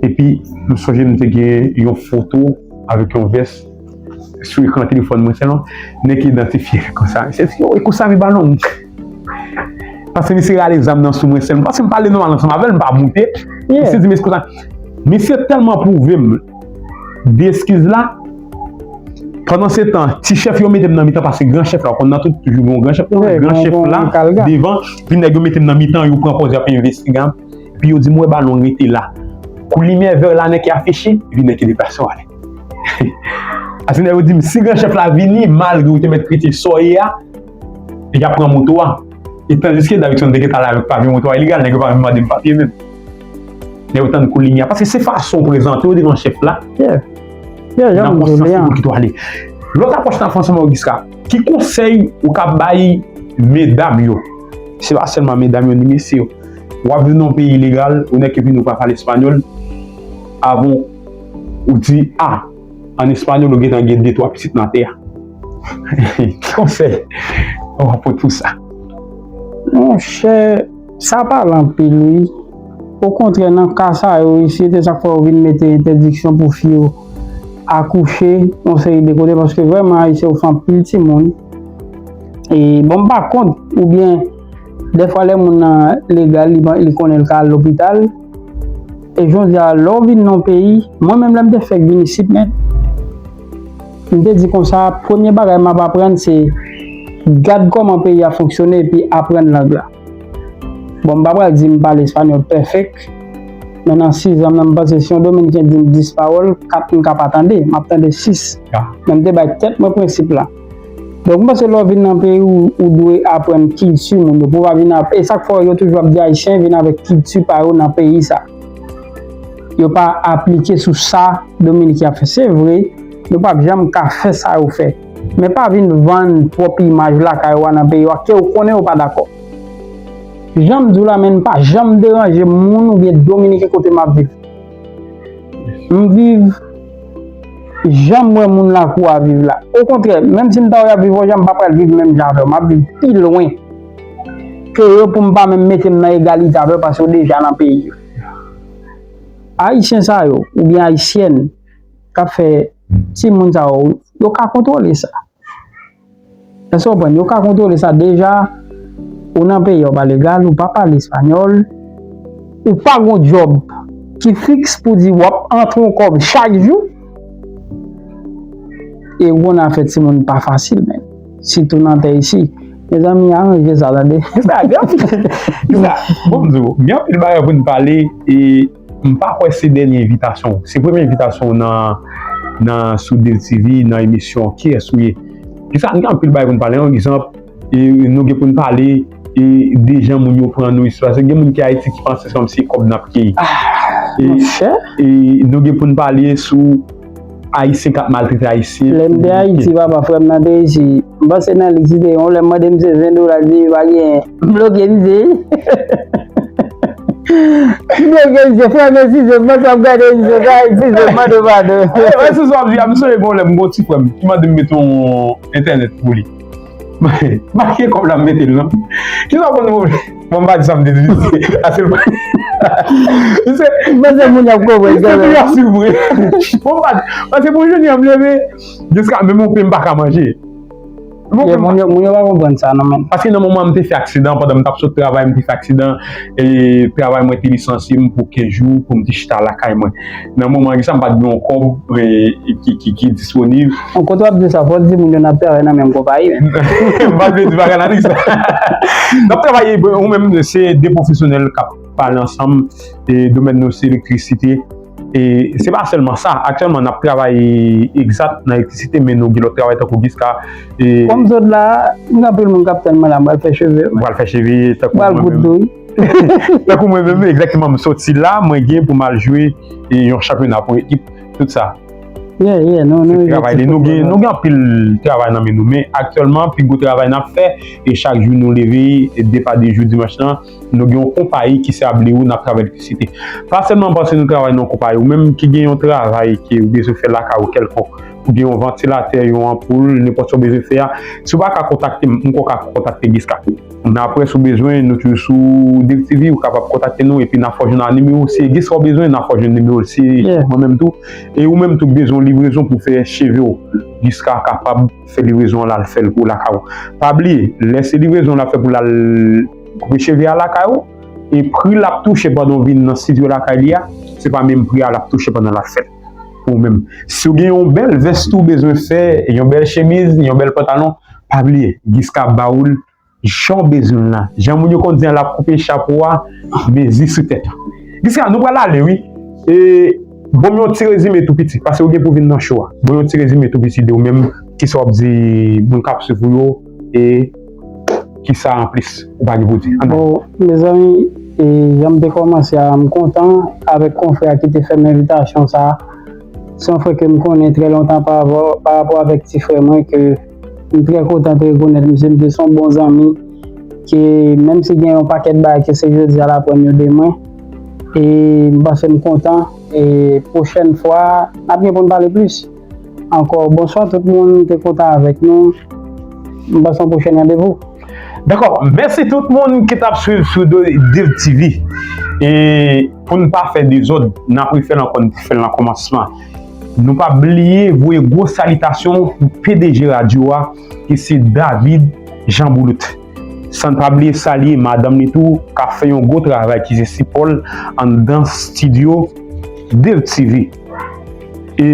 Epi, m sonje m te gen yon foto avèk yon vès sou ekran telefòn mwen, se non, nèg ki idantifye konsa. Misye di, "Yo, e konsa vi balon." Paske misye rale zam nan sou mwen sèlman. Paske m pale nòmal ansanm avè l, m pa moute. Misye di, "Men se konsa." Misye tèlman pwouve m de eskiz la. Pandan se tan, ti chèf yo mete m nan mitan, paske gran chèf la, w konn nan tout, toujou gen yon gran chèf la, gran chèf la, devan, epi nèg yo mete m nan mitan, yo pran pòz, y ap envestige m. Epi yo di m, "Wè balon, rete la." Kou limyè vè la, nèg ki afiche, epi nèg ki deplase w ale. Ase nèg yo di m, "Si gran chèf la vini, malgre ou te mèt rete sa w ye a, y ap pran moto a." E tandiske Davidson te gentan la avèk papye moto a ilegal, nèg yo pa menm mande m papye menm. Lè yo tann kou limyè a, paske se fason w prezante w devan chèf la. Nan konsyans li pou l kite w ale. Lòt apwòch nan fè ansanm Augusta, ki konsèy ou ka bay medam yo? Se pa sèlman medam yo, ni mesye yo. W ap viv nan yon peyi ilegal, ou nèk epi nou pa pale espanyòl, avan ou di, a, an espanyòl, ou gentan gen de twa pitit nan tè a. Ki konsèy ou ap pote pou sa? Monchè, sa pale anpil, wi. Okontrè, nan ka sa yo, isi, se sa k fè yo vin mete entèdiksyon pou fi yo akouche yon seri de kote, paske vrèman, Ayisyen yo fè anpil timoun. E, bon, m pa kont, oubyen, dèfwa, lè moun nan legal, li, li konnen l ka al lopital. E jodi a, lè w vin nan yon peyi, mwen menm, lè m te fèk vin isit, men, m te di konsa, premye bagay m ap aprann, se Gad kòman peyi a fonksyone epi aprann lang la. Bon, m pa pral di m pale espanyòl pèfèk, men nan sizan m nan, m panse si yon Dominiken di m dis pawòl, kat m ka pa tande, m ap tande sis. Men m te bay tèt mwen prensip la. Donk, m panse lè w vin nan peyi w, ou dwe aprann kilti moun yo. Pou w pa vin ap, e sa k fè yo toujou ap di Ayisyen vin avèk kilti pa yo nan peyi sa. Yo pa aplike sou sa Dominiken ap fè. Se vre, yo p ap janm ka fè sa yo fè. Men pa vin vann pwòp imaj lakay ou a nan peyi w a, ke w konnen yo pa dakò. Jan m di w la, men m pa janm deranje moun oubyen Dominiken kote m ap viv. M viv, jan m wè moun lakou a viv la. Okontrè, menm si m ta wè y ap viv yon jan, m pa pral viv menm jan avè yo. M ap viv pi lwen ke yo pou m pa menm mete m nan egalite avè yo paske yo deja nan peyi yo. Ayisyen sa yo, oubyen Ayisyèn, k ap fè timoun sa yo, yo ka kontwole sa. Èske w konprann? Yo ka kontwole sa deja. Ou nan peyi a, ou pa legal, ou pa pale espanyòl, ou pa gon djòb ki fiks pou di w ap antre yon kòb chak jou. E ou konn afè timoun pa fasil, men. Sitou nan tè isi. Mezanmi, aranje sa, tande. Sa, gen anpil, sa, bon, m di w, gen anpil bagay pou n pale, e m pa kwè se dènye envitasyon w. Se premye envitasyon w nan, nan, sou Dev T V, nan emisyon Kiyès ou ye? Kisa, n gen anpil bagay pou n pale. Yon egzanp, e, nou gen pou n pale, e, de jan moun yo pran nou isi. Paske gen moun ki Ayiti ki panse se kòmsi kòb n ap keyi. Ah, e, monchè. E nou gen pou n pale sou Ayisyen k ap maltrete Ayisyen. Lè m te Ayiti, papa, frè m nan te isi. M panse nan lik si te yon lè m mande misye ven dola, li di li pa genyen. M bloke misye. M bloke misye, frè m, eskize m, m panse w ap gade emisyon sa, eskize m, mande padon. Mwen, se sa w ap di a, m sonje gon lè m gon ti frè m ki mande m mete yon entènèt pou li. M pa gen kòb la m mete l non. Kisa w konn pwoblèm? Bon, m pa di sa m te di. Ase l pa. Misye, m panse moun y ap konprann misye kanmenm. Toujou ap swiv mwen. Bon, m pa di, paske pou jounen an m leve, jiska menm yon pen m pa ka manje. Bon, yeah, moun yo, moun yo pa konprann sa non, men. Paske nan moman m te fè aksidan, pandan m t ap sot travay, m te fè aksidan, e travay mwen te lisansye m pou kenz jou pou m te chita lakay mwen. Nan moman sa, m pa t gen yon kòb, e, ki, ki, ki disponib. Bon, kote w ap di sa, fò w di moun yo n ap travay nan menm konpayi, men. M pa t vle di bagay la, nèg sa. N ap travay, ou menm, se de pwofesyonèl k ap pale ansanm, e domèn nou se elektrisite. E se pa sèlman sa, aktyèlman, n ap travay egzat nan elektrisite, men nou gen lòt travay tankou jiska, e kòm zòt la, gen anpil moun k ap tann mwen la, m pral fè cheve. M pral fè cheve, tankou mwen menm. M pral goud tou, wi. Tankou mwen menm, egzakteman, m soti la, mwen gen pou m al jwe, e, yon chanpyona pou yon ekip, tout sa. Yeah, yeah, nou, nou travay li, nou gen, nou gen anpil travay nan men nou, men aktyèlman, pi gwo travay n ap fè, e chak jou nou leve, e depa de jou dimanch lan, nou gen yon konpayi ki se Ableo, n ap travay elektrisite. Pa sèlman paske nou travay nan yon konpayi, ou menm ki gen yon travay ke ou bezwen fè lakay ou kèlkonk, ou gen yon vantilatè, yon anpoul, nenpòt sa w bezwen fè a, si w pa ka kontakte m, m ka kontakte Giska. Men apre, si w bezwen, nou toujou sou Dev T V, ou kapab kontakte nou, epi n a fè w jwenn nimewo. Si gen sa w bezwen, n a fè w jwenn nimewo l. Si mwen menm tou. E ou menm tou k bezwen livrezon pou fè cheve w, Giska kapab fè livrezon an, l al fè l pou lakay ou. Pa bliye, lè se livrezon l ap fè pou l al koupe cheve a lakay ou, e pri l ap touche pandan w vin nan estidyo lakay li a, se pa menm pri a l ap touche pandan l ap fè l pou ou menm. Si w gen yon bèl vès tou w bezwen fè, yon bèl chemiz, yon bèl pantalon, pa bliye, Giska ap ba ou l jan w bezwen l la. Jan moun yo konn di an, l ap koupe chapo a, mezi sou tèt ou. Giska, nou pral ale, wi. E, ban m yon ti rezime tou piti, paske ou gen pou vin nan cho a. Ban m yon ti rezime tou piti de ou menm, kisa w ap di moun k ap swiv ou yo, e kisa anplis ou pa gen pou di. Ann ale. Bon, mezanmi, e, jan m te kòmanse a, m kontan avèk konfrè a ki te fè m envitasyon sa a. Se yon frè ke m konnen trè lontan pa rapò, pa rapò avèk ti frè mwen ke m trè kontan te rekonèt misye, misye se yon bon zanmi ke menm si gen yon pakèt bagay ke se jodi a l aprann yo de mwen. E m panse m kontan e pwochèn fwa n ap gen pou n pale plis ankò. Bonswa tout moun, m te kontan avèk nou. M panse yon pwochèn randevou. Dakò, mèsi tout moun ki t ap swiv sou Do- Dev T V. E pou n pa fè dezòd, n ap refè l ankò, n te fè l nan kòmansman. Nou pa bliye voye gwo salitasyon pou P D G radyo a, ki se David Jean Boulout. San n pa bliye salye madanm li tou, k ap fè yon gwo travay, ki se Sipòl, anndan estidyo Dev T V. E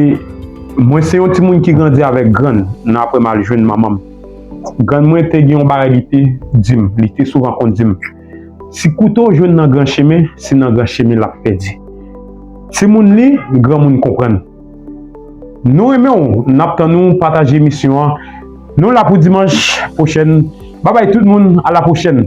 mwen se yon timoun ki grandi avèk grann nan apre m al jwenn manman m. Grann mwen te gen yon bagay li te di m, li te souvan konn di m, si kouto jwenn nan gran chemen, se nan gran chemen l ap pèdi. Timoun li, granmoun konprann. Nou renmen w, n ap tann ou pataje emisyon an. Nou la pou dimanch pwochèn. Babay tout moun, a la pwochèn.